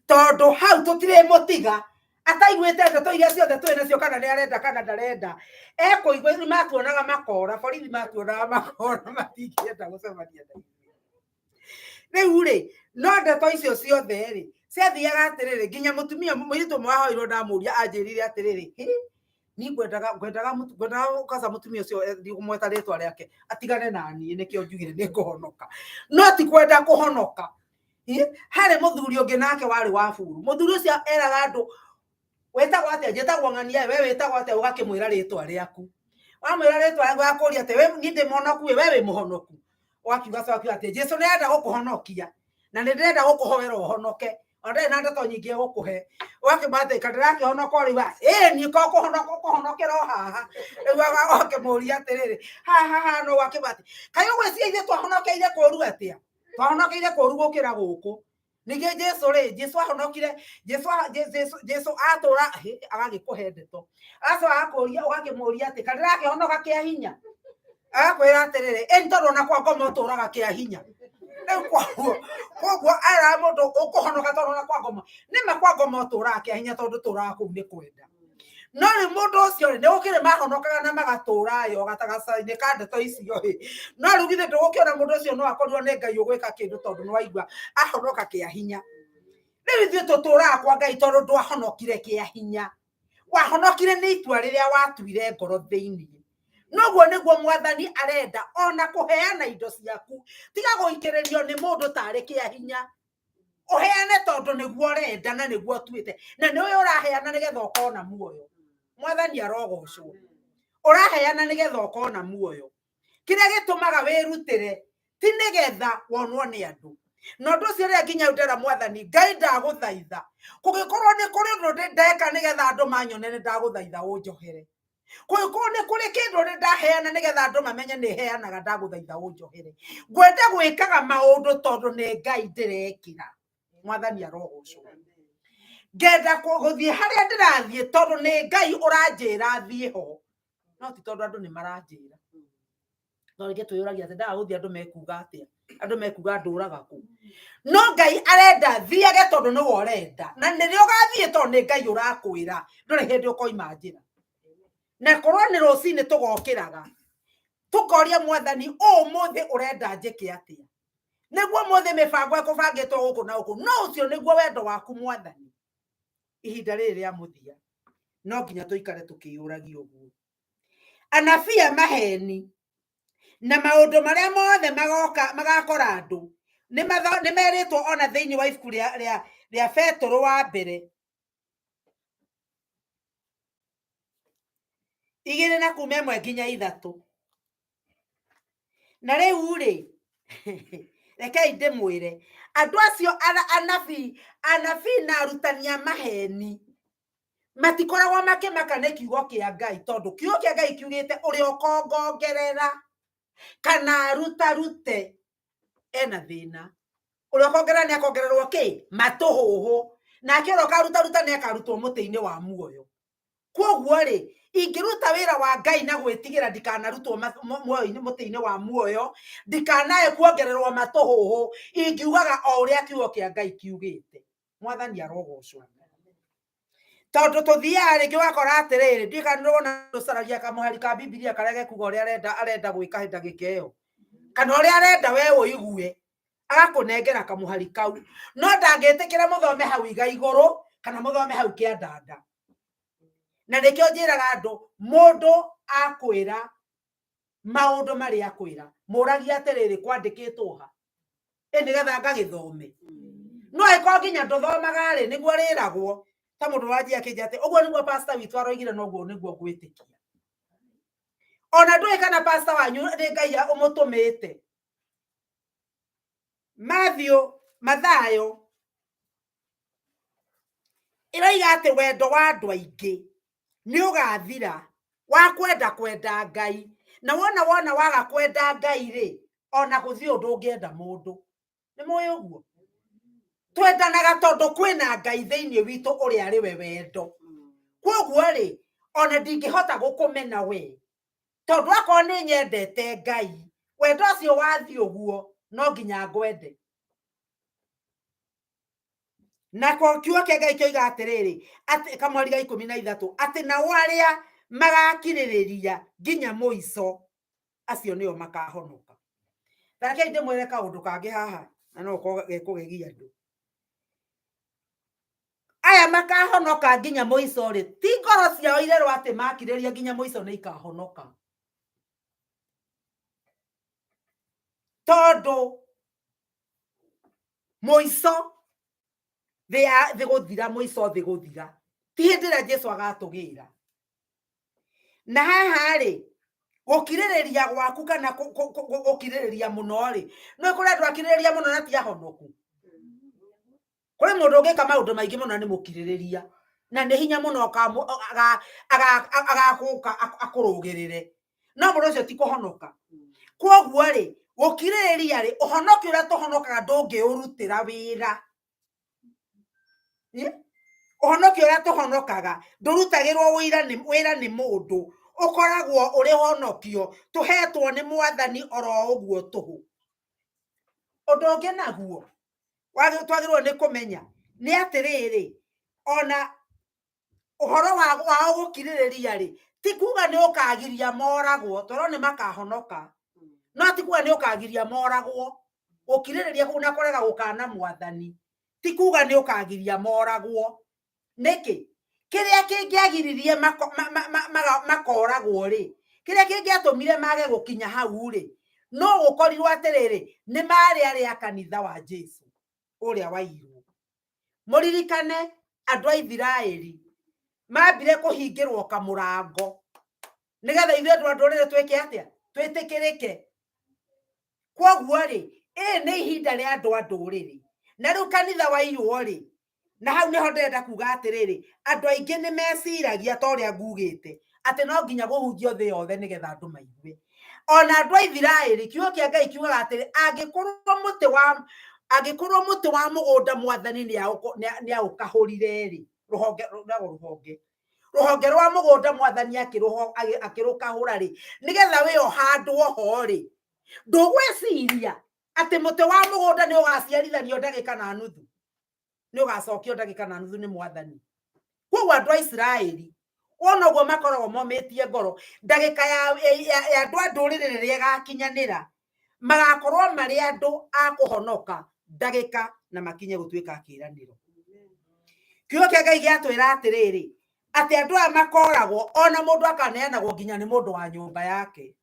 tondũ hau tũtirĩmũtiga ataiguĩte ndeto iria ciothe twĩ nacio, kana nĩ arenda kana ndarenda. Ekũigua nĩ matuonaga makora, borithi matuonaga makora, matingĩenda gũcemania na ithuĩ. Rĩu rĩ, no ndeto icio ciothe rĩ ciathiaga atĩrĩrĩ, nginya mũtumia mũirĩtu ũmwe wahoirwo ndamũria anjĩrire atĩrĩrĩ, "Hĩ, niĩ ngwendaga ngwendaga ngwendaga kwanza mũtumia ũcio ndigũmweta rĩtwa rĩake atigane na niĩ, nĩkĩo njugire nĩ ngũhonoka, no ti kwenda kũhonoka." Ĩ, harĩ mũthuri ũngĩ nake warĩ wa buru. Mũthuri ũcio eraga andũ, wĩtagwo atĩa? Njĩtagwo ng'ania. We wĩtagwo atĩa? Ũgakĩmwĩra rĩtwa rĩaku. Wamwĩra rĩtwa rĩaku agakũria atĩ, we niĩ ndĩ mũhonoku ĩ, we wĩ mũhonoku? Ũgakiuga coka akiuga atĩ Jesu nĩ arenda gũkũhonokia na nĩ ndĩrenda gũkũhoera ũhonoke, ona ndarĩ na ndeto nyingĩ egũkũhe. Ũgakĩmwĩra atĩ ka ndĩrakĩhonoka o rĩu? Ĩ niĩ ko kũhonoka ũkũhonokera o haha rĩu. Ũgakĩmũria atĩrĩrĩ, haha haha no ũgakĩmwĩra atĩ kaĩ ũgwĩciria ithuĩ twahonokeire kũũru atĩa? Twahonokeire kũũru gũkĩra gũkũ. Ningĩ Jesu rĩ, Jesu ahonokire, Jesu Jesu Jesu atũra agagĩkũhe ndeto, agacoka agakũria, ũgakĩmũria atĩ ka ndĩrakĩhonoka kĩa hinya? Agakwĩra atĩrĩrĩ, ĩ nĩ tondũ ona kwa ngoma ũtũraga kĩa hinya. Rĩu koguo era mũndũ ũkũhonoka tondũ ona kwa ngoma nĩma kwa ngoma ũtũraga kĩa hinya, tondũ tũraga kũu nĩ kwenda. No rĩu mũndũ ũcio rĩ, nĩ gũkĩrĩ mahonokaga na magatũra yo gatagaca-inĩ ka ndeto icio ĩ. No rĩu githĩ ndũgũkĩona mũndũ ũcio no akorirwo nĩ Ngai ũgwĩka kĩndũ, tondũ nĩ waigua ahonoka kĩa hinya. Rĩu ithuĩ tũtũraga kwa Ngai tondũ ndwahonokire kĩa hinya, wahonokire nĩ itua rĩrĩa watuire ngoro thĩinĩ. Noguo nĩguo Mwathani arenda ona kũheana indo ciaku. Tiga gũikĩrĩrio nĩ mũndũ tarĩ kĩa hinya, ũheane tondũ nĩguo ũrenda na nĩguo ũtuĩte, na nĩ ũyũ ũraheana nĩgetha ũkona muoyo. Mwathani arogocwo. Ũraheana nĩgetha ũkona muoyo. Kĩrĩa gĩtũmaga wĩrutĩre ti nĩgetha wonwo nĩ andũ. Na ũndũ ũcio rĩrĩa nginya ndera Mwathani Ngai, ndagũthaitha, kũngĩkorwo nĩ kũrĩ ũndũ ndeka nĩgetha andũ manyone, nĩ ndagũthaitha ũnjohere. Kũngĩkorwo nĩ kũrĩ kĩndũ ndĩ ndaheana nĩgetha andũ mamenye nĩ heanaga, ndagũthaitha ũnjohere. Ngwenda gwĩkaga maũndũ tondũ nĩ Ngai ndĩrekĩra. Mwathani arogocwo. Ngenda gũthiĩ harĩa ndĩrathiĩ tondũ nĩ Ngai ũranjĩra thiĩ ho, no ti tondũ andũ nĩ maranjĩra. No rĩngĩ twĩyũragia atĩ ndaga gũthiĩ andũ mekuga atĩa, andũ mekuga ndũraga kũ. No Ngai arenda thiage tondũ nĩwe ũrenda, na nĩrĩo ũgathiĩ tondũ nĩ Ngai ũrakwĩra, ndũrĩ hĩndĩ ũkoima njĩra. Na korwo nĩ rũcinĩ tũgokĩraga tũkoria Mwathani, ũmũthĩ ũrenda njĩke atĩa? Nĩguo mũthĩ mĩbango ĩkũbangĩtwo gũkũ na gũkũ, no ũcio nĩguo wendo waku, Mwathani. Ihinda rĩrĩ rĩa mũthia no nginya tũikare tũkĩyũragia ũguo. Anabii a maheni na maũndũ marĩa mothe magoka magakora andũ nĩ merĩtwo ona thĩinĩ wa ibuku rĩa Betũrũ wa mbere 2:1-3. Na rĩu rĩ, rekei ndĩmwĩre, andũ acio anabii na arutani a maheni matikoragwo makĩmaka nĩ kiugo kĩa Ngai, tondũ kiugo kĩa Ngai kiugĩte ũrĩa ũkongongerera kana arutarute ena thĩna. Ũrĩa ũkongerera nĩ akongererwo kĩ matũhũhũ, nake ũrĩa ũkarutaruta nĩ akarutwo mũtĩ-inĩ wa muoyo. Koguo rĩ, ingĩruta wĩra wa Ngai na gwĩtigĩra ndikanarutwo muoyo-inĩ, mũtĩ-inĩ wa muoyo, ndikanae kuongererwo matũhũhũ, ingiugaga o ũrĩa kiugo kĩa Ngai kiugĩte. Mwathani arogocwo. Tondũ tũthiaga rĩngĩ ũgakora atĩrĩrĩ, ndiũĩ kana nĩũrona ũcaragia kamũhari ka Bibilia karĩa gekuga ũrĩa arenda gwĩka ndagĩka ĩyo, kana ũrĩa arenda we ũigue, agakũnengera kamũhari kau, no ndangĩtĩkĩra mũthome hau iga igũrũ kana mũthome hau kĩandanda. Na nĩkĩo njĩraga andũ, mũndũ akwĩra maũndũ marĩa akwĩra, mũragia atĩrĩrĩ, kwandĩkĩtwo ha? Ĩ nĩgetha ngagĩthome. No ĩkorwo nginya ndũthomaga rĩ, nĩguo rĩragwo ta mũndũ wanjia akĩnjia atĩ ũguo nĩguo pastor witũ aroigire, noguo nĩguo ngwĩtĩkia. Ona ndũĩ kana pastor wanyu nĩ Ngai ũmũtũmĩte. Matthew, Mathayo ĩroiga atĩ wendo wa andũ aingĩ nĩ ũgathira wa kwenda kwenda Ngai. Na wona waga kwenda Ngai rĩ, ona gũthiĩ ũndũ ũngĩenda mũndũ. Nĩ mũĩ ũguo? Twendanaga tondũ kwĩna Ngai thĩinĩ witũ ũrĩa arĩ we wendo. Kwoguo rĩ, ona ndingĩhota gũkũmena we, tondũ akorwo nĩ nyendete Ngai, wendo ũcio wathiĩ ũguo no nginya ngwende. Nako kiugo kĩa Ngai kĩoiga atĩrĩrĩ, atĩ kamweri ga 13, atĩ nao arĩa magakirĩrĩria nginya mũico, acio nĩo makahonoka. Ta rekei ndĩmwĩre kaũndũ kangĩ haha, na no gũkorwo gekũgegia andũ. Aya makahonoka nginya mũico rĩ, ti ngoro ciao irerwo atĩ makirĩrĩria nginya mũico nĩ ikahonoka. Tondũ mũico thĩ ya thĩ gũthira, mũico thĩ gũthira, ti hĩndĩ ĩrĩa Jesu agatũgĩra. Na haha rĩ, gũkirĩrĩria gwaku kana gũkirĩrĩria mũno rĩ, nĩ kũrĩ andũ akirĩrĩria mũno na ti ahonoku. Kũrĩ mũndũ ũngĩka maũndũ maingĩ mũno na nĩ mũkirĩrĩria, na nĩ hinya mũno agagũka akũrũgĩrĩre, no mũndũ ũcio ti kũhonoka. Kwoguo rĩ, gũkirĩrĩria rĩ, ũhonokio ũrĩa tũhonokaga ndũngĩũrutĩra wĩra. Ũhonokio ũrĩa tũhonokaga ndũrutagĩrwo wĩra nĩ mũndũ, ũkoragwo ũrĩ honokio tũhetwo nĩ Mwathani oro ũguo tũhũ. Ũndũ ũngĩ naguo twagĩrĩirwo nĩ kũmenya nĩ atĩrĩrĩ, ona ũhoro wao gũkirĩrĩria rĩ, ti kuga nĩ ũkagiria moragwo, tondũ nĩ makahonoka, no ti kuga nĩ ũkagiria moragwo. Gũkirĩrĩria kũu na kũrega gũkana Mwathani ti kuga nĩ ũkagiria moragwo. Nĩkĩ? Kĩrĩa kĩngĩagiririe makoragwo rĩ, kĩrĩa kĩngĩatũmire mage gũkinya hau rĩ, no gũkorirwo atĩrĩrĩ, nĩ marĩ arĩa a kanitha wa Jesu ũrĩa wairwo. Mũririkane andũ a Ithiraeli mambire kũhingĩrwo kamũrango nĩgetha ithuĩ andũ a ndũrĩrĩ twĩke atĩa? Twĩtĩkĩrĩke. Kwoguo rĩ, ĩĩ nĩ ihinda rĩa andũ a ndũrĩrĩ. Na rĩu kanitha waiywo rĩ, na hau nĩho ndĩrenda kuga atĩrĩrĩ, andũ aingĩ nĩ meciragia ta ũrĩa ngugĩte, atĩ no nginya gũhunjio thĩ yothe nĩgetha andũ maigue. Ona andũ a Ithiraeli, kiugo kĩa Ngai kiugaga atĩrĩ, angĩkorwo mũtĩ wa mũgũnda Mwathani nĩ aũkahũrire rĩ, rũhonge, rũhonge, rũhonge rwa mũgũnda Mwathani akĩrũkahũra rĩ, nĩgetha we ũhandwo ho rĩ, ndũgwĩciria atĩ mũtĩ wa mũgũnda nĩ ũgaciarithanio ndagĩka na nuthu, nĩ ũgacokio ndagĩka na nuthu nĩ Mwathani. Kwoguo andũ a Isiraeli wona ũguo makoragwo momĩtie ngoro, ndagĩka ya andũ a ndũrĩrĩ rĩrĩa ĩgakinyanĩra, magakorwo marĩ andũ a kũhonoka ndagĩka na makinye gũtuĩka kĩĩranĩro. Kiugo kĩa Ngai gĩatwĩra atĩrĩrĩ, atĩ andũ aya makoragwo ona mũndũ akaneanagwo nginya nĩ mũndũ wa nyũmba yake.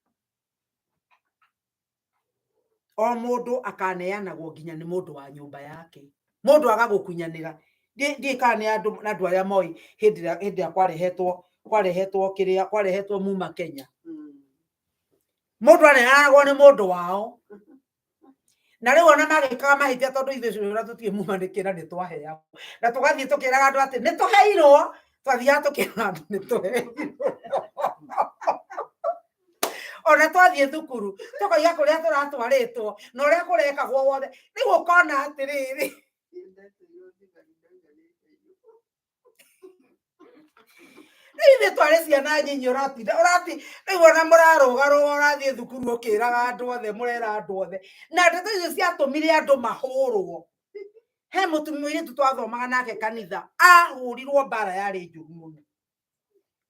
O mũndũ akaneanagwo nginya nĩ mũndũ wa nyũmba yake. Mũndũ agagũkunyanĩra. Ndiũĩ kana nĩ andũ arĩa moĩ hĩndĩ ĩrĩa kwarehetwo kĩrĩa, kwarehetwo muma Kenya. Mũndũ aneanagwo nĩ mũndũ wao. Na rĩu ona magĩkaga mahĩtia tondũ ithuĩ cũrũ tũtirĩ muma nĩ kĩra nĩ twaheagwo. Na tũgathiĩ tũkĩraga andũ atĩ nĩ tũheirwo, twathiaga tũkĩraga andũ nĩ tũheirwo. Ona twathiĩ thukuru tũkoiga kũrĩa tũratwarĩtwo na ũrĩa kũrekagwo wothe. Rĩu ũkona atĩrĩrĩ, rĩu ithuĩ twarĩ ciana nyinyi, ũratinda ũrati rĩu ona mũrarũgarũga ũrathiĩ thukuru ũkĩraga andũ othe, mũrera andũ othe. Na ndeto icio ciatũmire andũ mahũrwo. He mũtumia mũirĩtu twathomaga nake kanitha, ahũrirwo mbara yarĩ njũru mũno.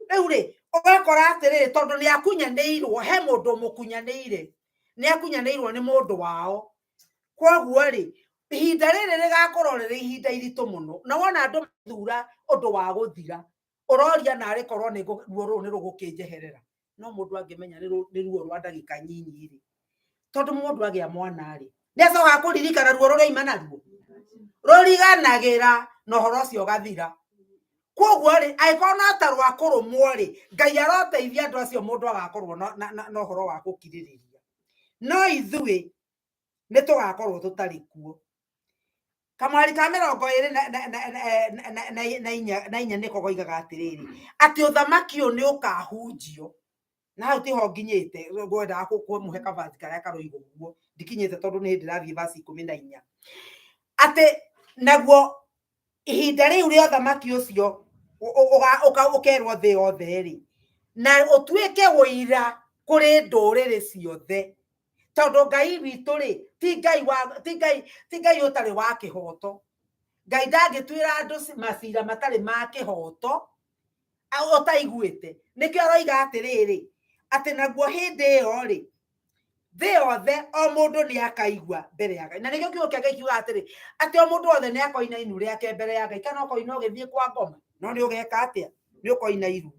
Rĩu rĩ, ũgakora atĩrĩrĩ, tondũ nĩ akunyanĩirwo, he mũndũ ũmũkunyanĩire, nĩ akunyanĩirwo nĩ mũndũ wao. Kwoguo rĩ, ihinda rĩrĩ rĩgakorwo rĩrĩ ihinda iritũ mũno. Na wona andũ mathura ũndũ wa gũthira, ũroria narĩ korwo nĩ ruo rũrũ nĩ rũgũkĩnjeherera. No mũndũ angĩmenya nĩ ruo rwa ndagĩka nyinyi rĩ, tondũ mũndũ agĩa mwana rĩ, nĩ acokaga kũririkana ruo rũrĩa aima naruo, rũriganagĩra na ũhoro ũcio ũgathira. Kwoguo rĩ, angĩkorwo no ta rwa kũrũmwo rĩ, Ngai aroteithia andũ acio mũndũ agakorwo na ũhoro wa gũkirĩrĩria. No ithuĩ nĩ tũgakorwo tũtarĩ kuo. Kamwari ka mĩrongo ĩrĩ na inya nĩko goigaga atĩrĩrĩ, atĩ ũthamaki ũyũ nĩ ũkahunjio. Na hau tiho nginyĩte, ngwendaga kũmũhe kavathi karĩa karoiga ũguo, ndikinyĩte tondũ nĩ hĩndĩ ndĩrathiĩ verse 14. Atĩ Naguo ihinda rĩu rĩa ũthamaki ũcio ũkerwo thĩ yothe rĩ, na ũtuĩke ũira kũrĩ ndũrĩrĩ ciothe, tondũ Ngai witũ rĩ ti Ngai wa ti Ngai ti Ngai ũtarĩ wa kĩhoto. Ngai ndangĩtuĩra andũ macira matarĩ ma kĩhoto ũtaiguĩte. Nĩkĩo aroiga atĩrĩrĩ, atĩ naguo hĩndĩ ĩyo rĩ, thĩ yothe o mũndũ nĩ akaigua mbere ya Ngai. Na nĩkĩo kiugo kĩa Ngai kiugaga atĩrĩ, atĩ o mũndũ wothe nĩ akoina iru rĩake mbere ya Ngai. Kana ũkoina ũgĩthiĩ kwa ngoma, no nĩ ũgeka atĩa? Nĩ ũkoina iru.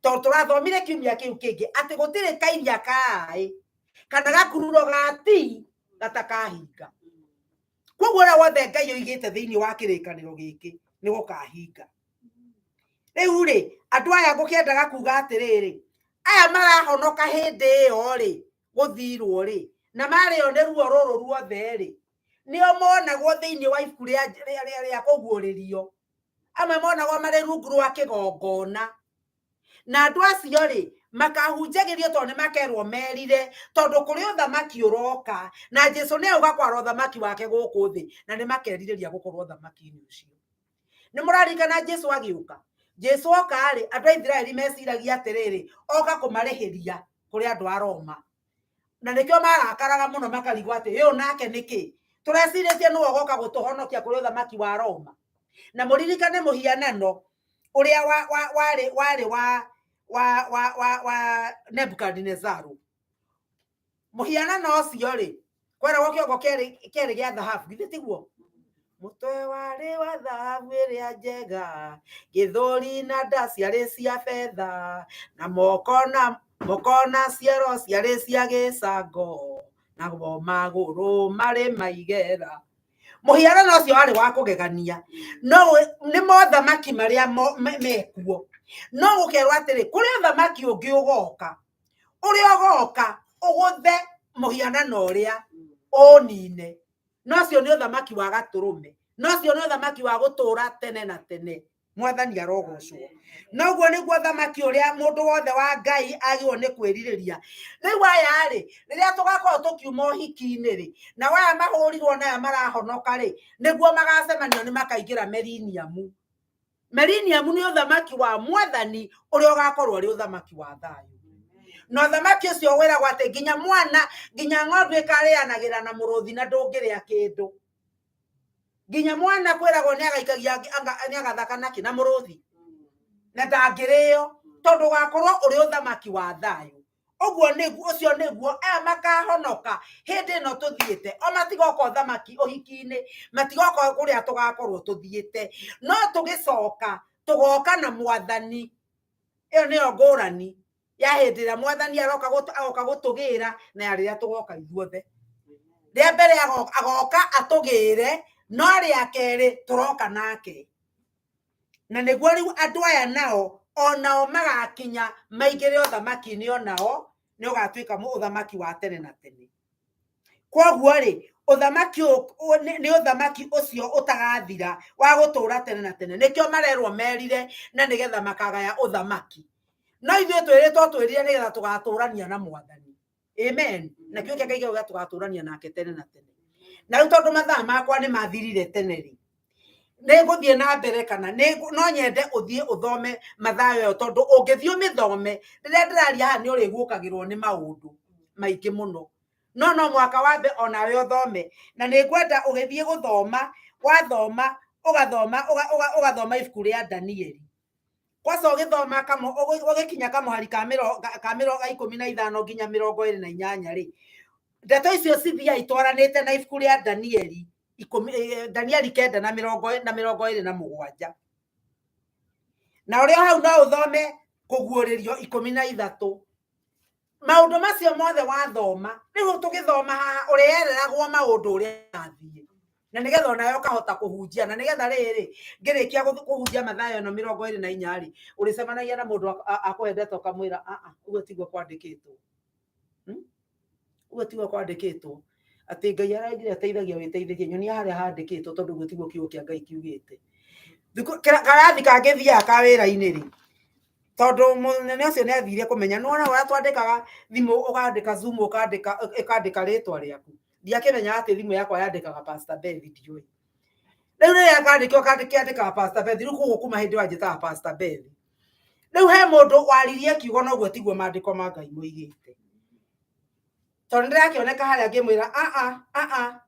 Tondũ tũrathomire kiumia kĩu kĩngĩ atĩ gũtirĩ kairia kaĩ kana gakururo ga tii gatakahinga. Koguo ũrĩa wothe Ngai oigĩte thĩinĩ wa kĩrĩkanĩro gĩkĩ nĩ gũkahinga. Rĩu rĩ, andũ aya ngũkĩendaga kuga atĩrĩrĩ, aya marahonoka hĩndĩ ĩyo rĩ, gũthirwo rĩ, na marĩo nĩ ruo rũrũ ruothe rĩ, nĩo monagwo thĩinĩ wa ibuku rĩa kũguũrĩrio. Amwe monagwo marĩ rungu rwa kĩgongona. Na andũ acio rĩ, makahunjagĩrio tondũ nĩ makerwo merire, tondũ kũrĩ ũthamaki ũroka, na Jesu nĩ auga kwara ũthamaki wake gũkũ thĩ, na nĩ makerirĩria gũkorwo ũthamaki-inĩ ũcio. Nĩ mũraririkana Jesu agĩũka? Jesu oka rĩ, andũ a Isiraeli meciragia atĩrĩrĩ, oka kũmarĩhĩria kũrĩ andũ a Roma. Na nĩkĩo marakaraga mũno makarigwo atĩ ũyũ nake nĩkĩ? Tũrecirĩtie nĩwe ũgoka gũtũhonokia kũrĩ ũthamaki wa Roma. Na mũririkane mũhianano ũrĩa warĩ warĩ wa wa wa wa wa Nebukadinezaru. Mũhianano ũcio rĩ, kweragwo kĩongo kĩarĩ kĩarĩ gĩa thahabu, githĩ tiguo? Mũtwe warĩ wa thahabu ĩrĩa njega, gĩthũri na nda ciarĩ cia betha, na moko na ciero ciarĩ cia gĩcango, namo magũrũ marĩ ma igera. Mũhianano ũcio warĩ wa kũgegania, no nĩ mothamaki marĩa mekuo. No gũkerwo atĩrĩ, kũrĩ ũthamaki ũngĩ ũgoka, ũrĩa ũgoka ũgũthe mũhianano ũrĩa ũnine. No ũcio nĩ ũthamaki wa gatũrũme, no ũcio nĩ ũthamaki wa gũtũra tene na tene. Mwathani arogocwo. Noguo nĩguo ũthamaki ũrĩa mũndũ wothe wa Ngai agĩrĩirwo nĩ kwĩrirĩria. Rĩu aya rĩ, rĩrĩa tũgakorwo tũkiuma ũhiki-inĩ rĩ, nao aya mahũrirwo na aya marahonoka rĩ, nĩguo magacemanio nĩ makaingĩra meriniamu. Meriniamu nĩ ũthamaki wa Mwathani ũrĩa ũgakorwo ũrĩ ũthamaki wa thayũ. Na ũthamaki ũcio wĩragwo atĩ nginya mwana, nginya ng'ondu ĩkarĩanagĩra na mũrũthi na ndũngĩrĩa kĩndũ. Nginya mwana kwĩragwo nĩ agaikagia nĩ agathaka nakĩ na mũrũthi na ndangĩrĩo, tondũ ũgakorwo ũrĩ ũthamaki wa thayũ. Ũguo nĩguo, ũcio nĩguo aya makahonoka hĩndĩ ĩno tũthiĩte. O matigoka ũthamaki ũhiki-inĩ, matigoka kũrĩa tũgakorwo tũthiĩte, no tũgĩcoka tũgoka na Mwathani. Ĩyo nĩyo ngũrani ya hĩndĩ ĩrĩa Mwathani aroka agoka gũtũgĩra na ya rĩrĩa tũgoka ithuothe. Rĩa mbere agoka atũgĩre, no rĩa kerĩ tũroka nake. Na nĩguo rĩu andũ aya nao onao magakinya maingĩre ũthamaki-inĩ, onao nĩ ũgatuĩka ũthamaki wa tene na tene. Kwoguo rĩ, ũthamaki ũyũ nĩ ũthamaki ũcio ũtagathira wa gũtũra tene na tene. Nĩkĩo marerwo merire na nĩgetha makagaya ũthamaki. No ithuĩ twĩrĩtwo twĩrire nĩgetha tũgatũrania na Mwathani. Amen. Na kĩo kĩa Ngai gĩauga tũgatũrania nake tene na tene. Na rĩu tondũ mathaa makwa nĩ mathirire tene rĩ, nĩ ngũthiĩ na mbere kana no nyende ũthiĩ ũthome Mathayo ĩyo, tondũ ũngĩthiĩ ũmĩthome, rĩrĩa ndĩraria haha nĩ ũrĩguũkagĩrwo nĩ maũndũ maingĩ mũno. No no mũhaka wambe onawe ũthome, na nĩ ngwenda ũgĩthiĩ gũthoma, wathoma ũgathoma ũgathoma ibuku rĩa Danieli. Kwanza ũgĩthoma ũgĩkinya kamũhari ka ka mĩrongo 15 nginya 28 rĩ, ndeto icio cithiaga itwaranĩte na ibuku rĩa Danieli ikũmi, Danieli 9 na mĩrongo na 27. Na ũrĩa hau no ũthome kũguũrĩrio 13. Maũndũ macio mothe wathoma, rĩu tũgĩthoma haha ũrĩereragwo maũndũ ũrĩa athiĩ, na nĩgetha onawe ũkahota kũhunjia, na nĩgetha rĩrĩ ngĩrĩkia kũhunjia Mathayo ĩno 24 rĩ, ũrĩcemanagia na mũndũ akũhendete ũkamwĩra a ũguo tiguo kwandĩkĩtwo. Ũguo tiguo kwandĩkĩtwo, atĩ Ngai araigire ateithagia wĩteithĩrie, nyonia harĩa handĩkĩtwo, tondũ ũguo tiguo kiugo kĩa Ngai kiugĩte. Karathi kangĩthiaga ka wĩra-inĩ rĩ, tondũ mũnene ũcio nĩ athire kũmenya, nĩwona ũrĩa twandĩkaga thimũ, ũkandĩka Zoom, ũkandĩka ĩkandĩka rĩtwa rĩaku, ndiakĩmenyaga atĩ thimũ yakwa yandĩkaga Pastor Beth, ndiũĩ. Rĩu rĩrĩa kandĩkwo kandĩkaga Pastor Beth, rĩu koguo kuma hĩndĩ ĩyo anjĩtaga Pastor Beth. Rĩu he mũndũ waririe kiugo na ũguo tiguo maandĩko ma Ngai moigĩte. Tondũ nĩndĩrakĩoneka harĩa ngĩmwĩra aa aa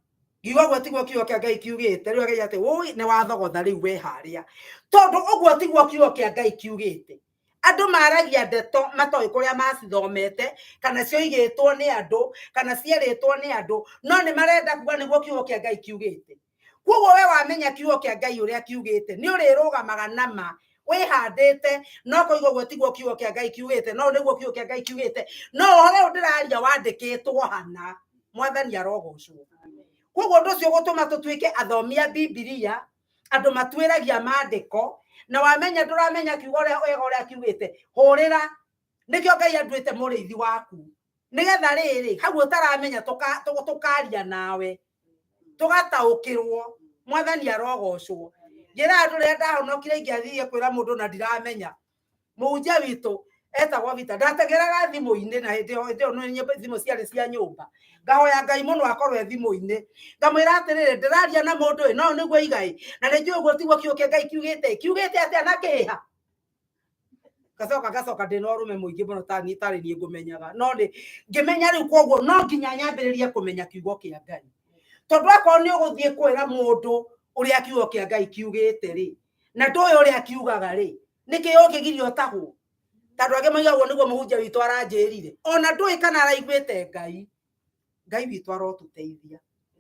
ngiuga ũguo tiguo kiugo kĩa Ngai kiugĩte. Rĩu akĩnjĩra atĩ ũi nĩ wathogotha rĩu we harĩa, tondũ ũguo tiguo kiugo kĩa Ngai kiugĩte. Andũ maragia ndeto matoĩ kũrĩa macithomete, kana cioigĩtwo nĩ andũ, kana cierĩtwo nĩ andũ, no nĩ marenda kuga nĩguo kiugo kĩa Ngai kiugĩte. Koguo we wamenya kiugo kĩa Ngai ũrĩa kiugĩte, nĩ ũrĩrũgamaga na ma wĩhandĩte, no kũigua ũguo tiguo kiugo kĩa Ngai kiugĩte, no nĩguo kiugo kĩa Ngai kiugĩte, no ũhoro ũyũ ndĩraria wandĩkĩtwo hana. Mwathani arogocwo. Koguo ũndũ ũcio ũgũtũma tũtuĩke athomi a Bibilia, andũ matuĩragia maandĩko, na wamenya ndũramenya kiugo ũrĩa wega ũrĩa kiugĩte, hũrĩra. Nĩkĩo Ngai anduĩte mũrĩithi waku, nĩgetha rĩrĩ hau ũtaramenya tũkaria nawe tũgataũkĩrwo. Mwathani arogocwo. Njĩra andũ rĩrĩa ndahonokire ingĩathiire kwĩra mũndũ na ndiramenya. Mũhunjia witũ etagwo Vita, ndateng'eraga thimũ-inĩ, na hĩndĩ ĩyo hĩndĩ ĩyo nĩ thimũ ciarĩ cia nyũmba. Ngahoya Ngai mũno akorwo e thimũ-inĩ, ngamwĩra atĩrĩrĩ, ndĩraria na mũndũ ĩ, no nĩguo igai, na nĩ njũĩ ũguo tiguo kiugo kĩa Ngai kiugĩte, kiugĩte atĩa na kĩha. Ngacoka ngacoka ndĩna ũrũme mũingĩ mũno tani tarĩ niĩ ngũmenyaga, no nĩ ngĩmenya rĩu koguo no nginya nyambĩrĩrie kũmenya kiugo kĩa Ngai, tondũ akorwo nĩ ũgũthiĩ kwĩra mũndũ ũrĩa kiugo kĩa Ngai kiugĩte rĩ, na ndũĩ ũrĩa kiugaga rĩ, nĩkĩ ũngĩgiria ũtahwo? Tondũ angĩ moigaga ũguo nĩguo mũhunjia witũ aranjĩrire, ona ndũĩ kana araiguĩte Ngai. Ngai witũ arotũteithia.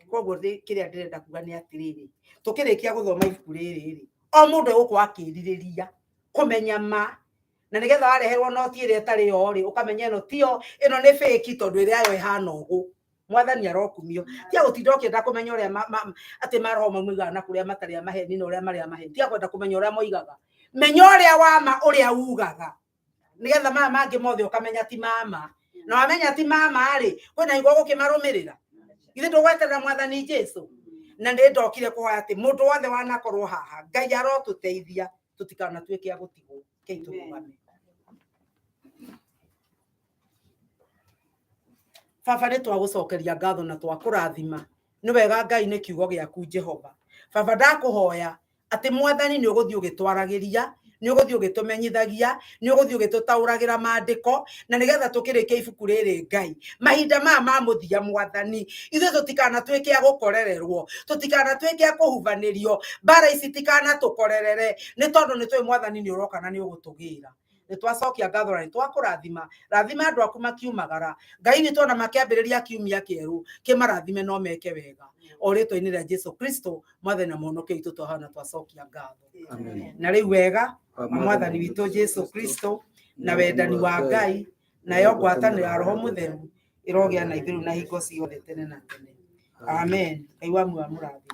Koguo kĩrĩa ndĩrenda kuga nĩ atĩrĩrĩ, tũkĩrĩkia gũthoma ibuku rĩrĩ rĩ, o mũndũ egũkorwo akĩrirĩria kũmenya ma, na nĩgetha wareherwo noti ĩrĩa ĩtarĩ yo rĩ, ũkamenya ĩno tiyo, ĩno nĩ fake, tondũ ĩrĩa yo ĩhana ũguo. Mwathani arokumio. Tiga gũtinda ũkĩenda kũmenya ũrĩa atĩ maroho mau moigaga na kũrĩa matarĩ a maheni na ũrĩa marĩ a maheni. Tiga kwenda kũmenya ũrĩa moigaga, menya ũrĩa wa ma ũrĩa ugaga, nĩgetha maya mangĩ mothe ũkamenya ti mama. Na wamenya ti mama rĩ, kwĩna hingo ũgũkĩmarũmĩrĩra? Githĩ ndũgweterera Mwathani Jesu? Na nĩ ndokire kũhoya atĩ mũndũ wothe wanakorwo haha, Ngai arotũteithia tũtikanatuĩke a gũtigwo. Kei tũrũgame. Baba, nĩ twagũcokeria ngatho na twakũrathima. Nĩ wega Ngai nĩ kiugo gĩaku Jehova. Baba, ndakũhoya atĩ Mwathani nĩ ũgũthiĩ ũgĩtwaragĩria, nĩ ũgũthiĩ ũgĩtũmenyithagia, nĩ ũgũthiĩ ũgĩtũtaũragĩra maandĩko, na nĩgetha tũkĩrĩkia ibuku rĩrĩ Ngai. Mahinda maya ma mũthia Mwathani, ithuĩ tũtikanatuĩke a gũkorererwo, tũtikanatuĩke a kũhubanĩrio, mbara ici itikanatũkorerere, nĩ tondũ nĩ tũĩ Mwathani nĩ ũroka na nĩ ũgũtũgĩra. Nĩ twacokia ngatho na nĩ twakũrathima. Rathima andũ aku makiumagara, Ngai witũ, ona makĩambĩrĩria kiumia kĩerũ, kĩmarathime no meke wega. O rĩtwa-inĩ rĩa Jesu Kristo, Mwathani na Mũhonokia witũ, twahoya na twacokia ngatho. Amen. Na rĩu wega wa Mwathani witũ Jesu Kristo, na wendani wa Ngai, nayo ngwatanĩro ya Roho Mũtheru ĩrogĩa na ithuĩ rĩu na hingo ciothe tene na tene. Amen. Ngai wa muoyo amũrathime.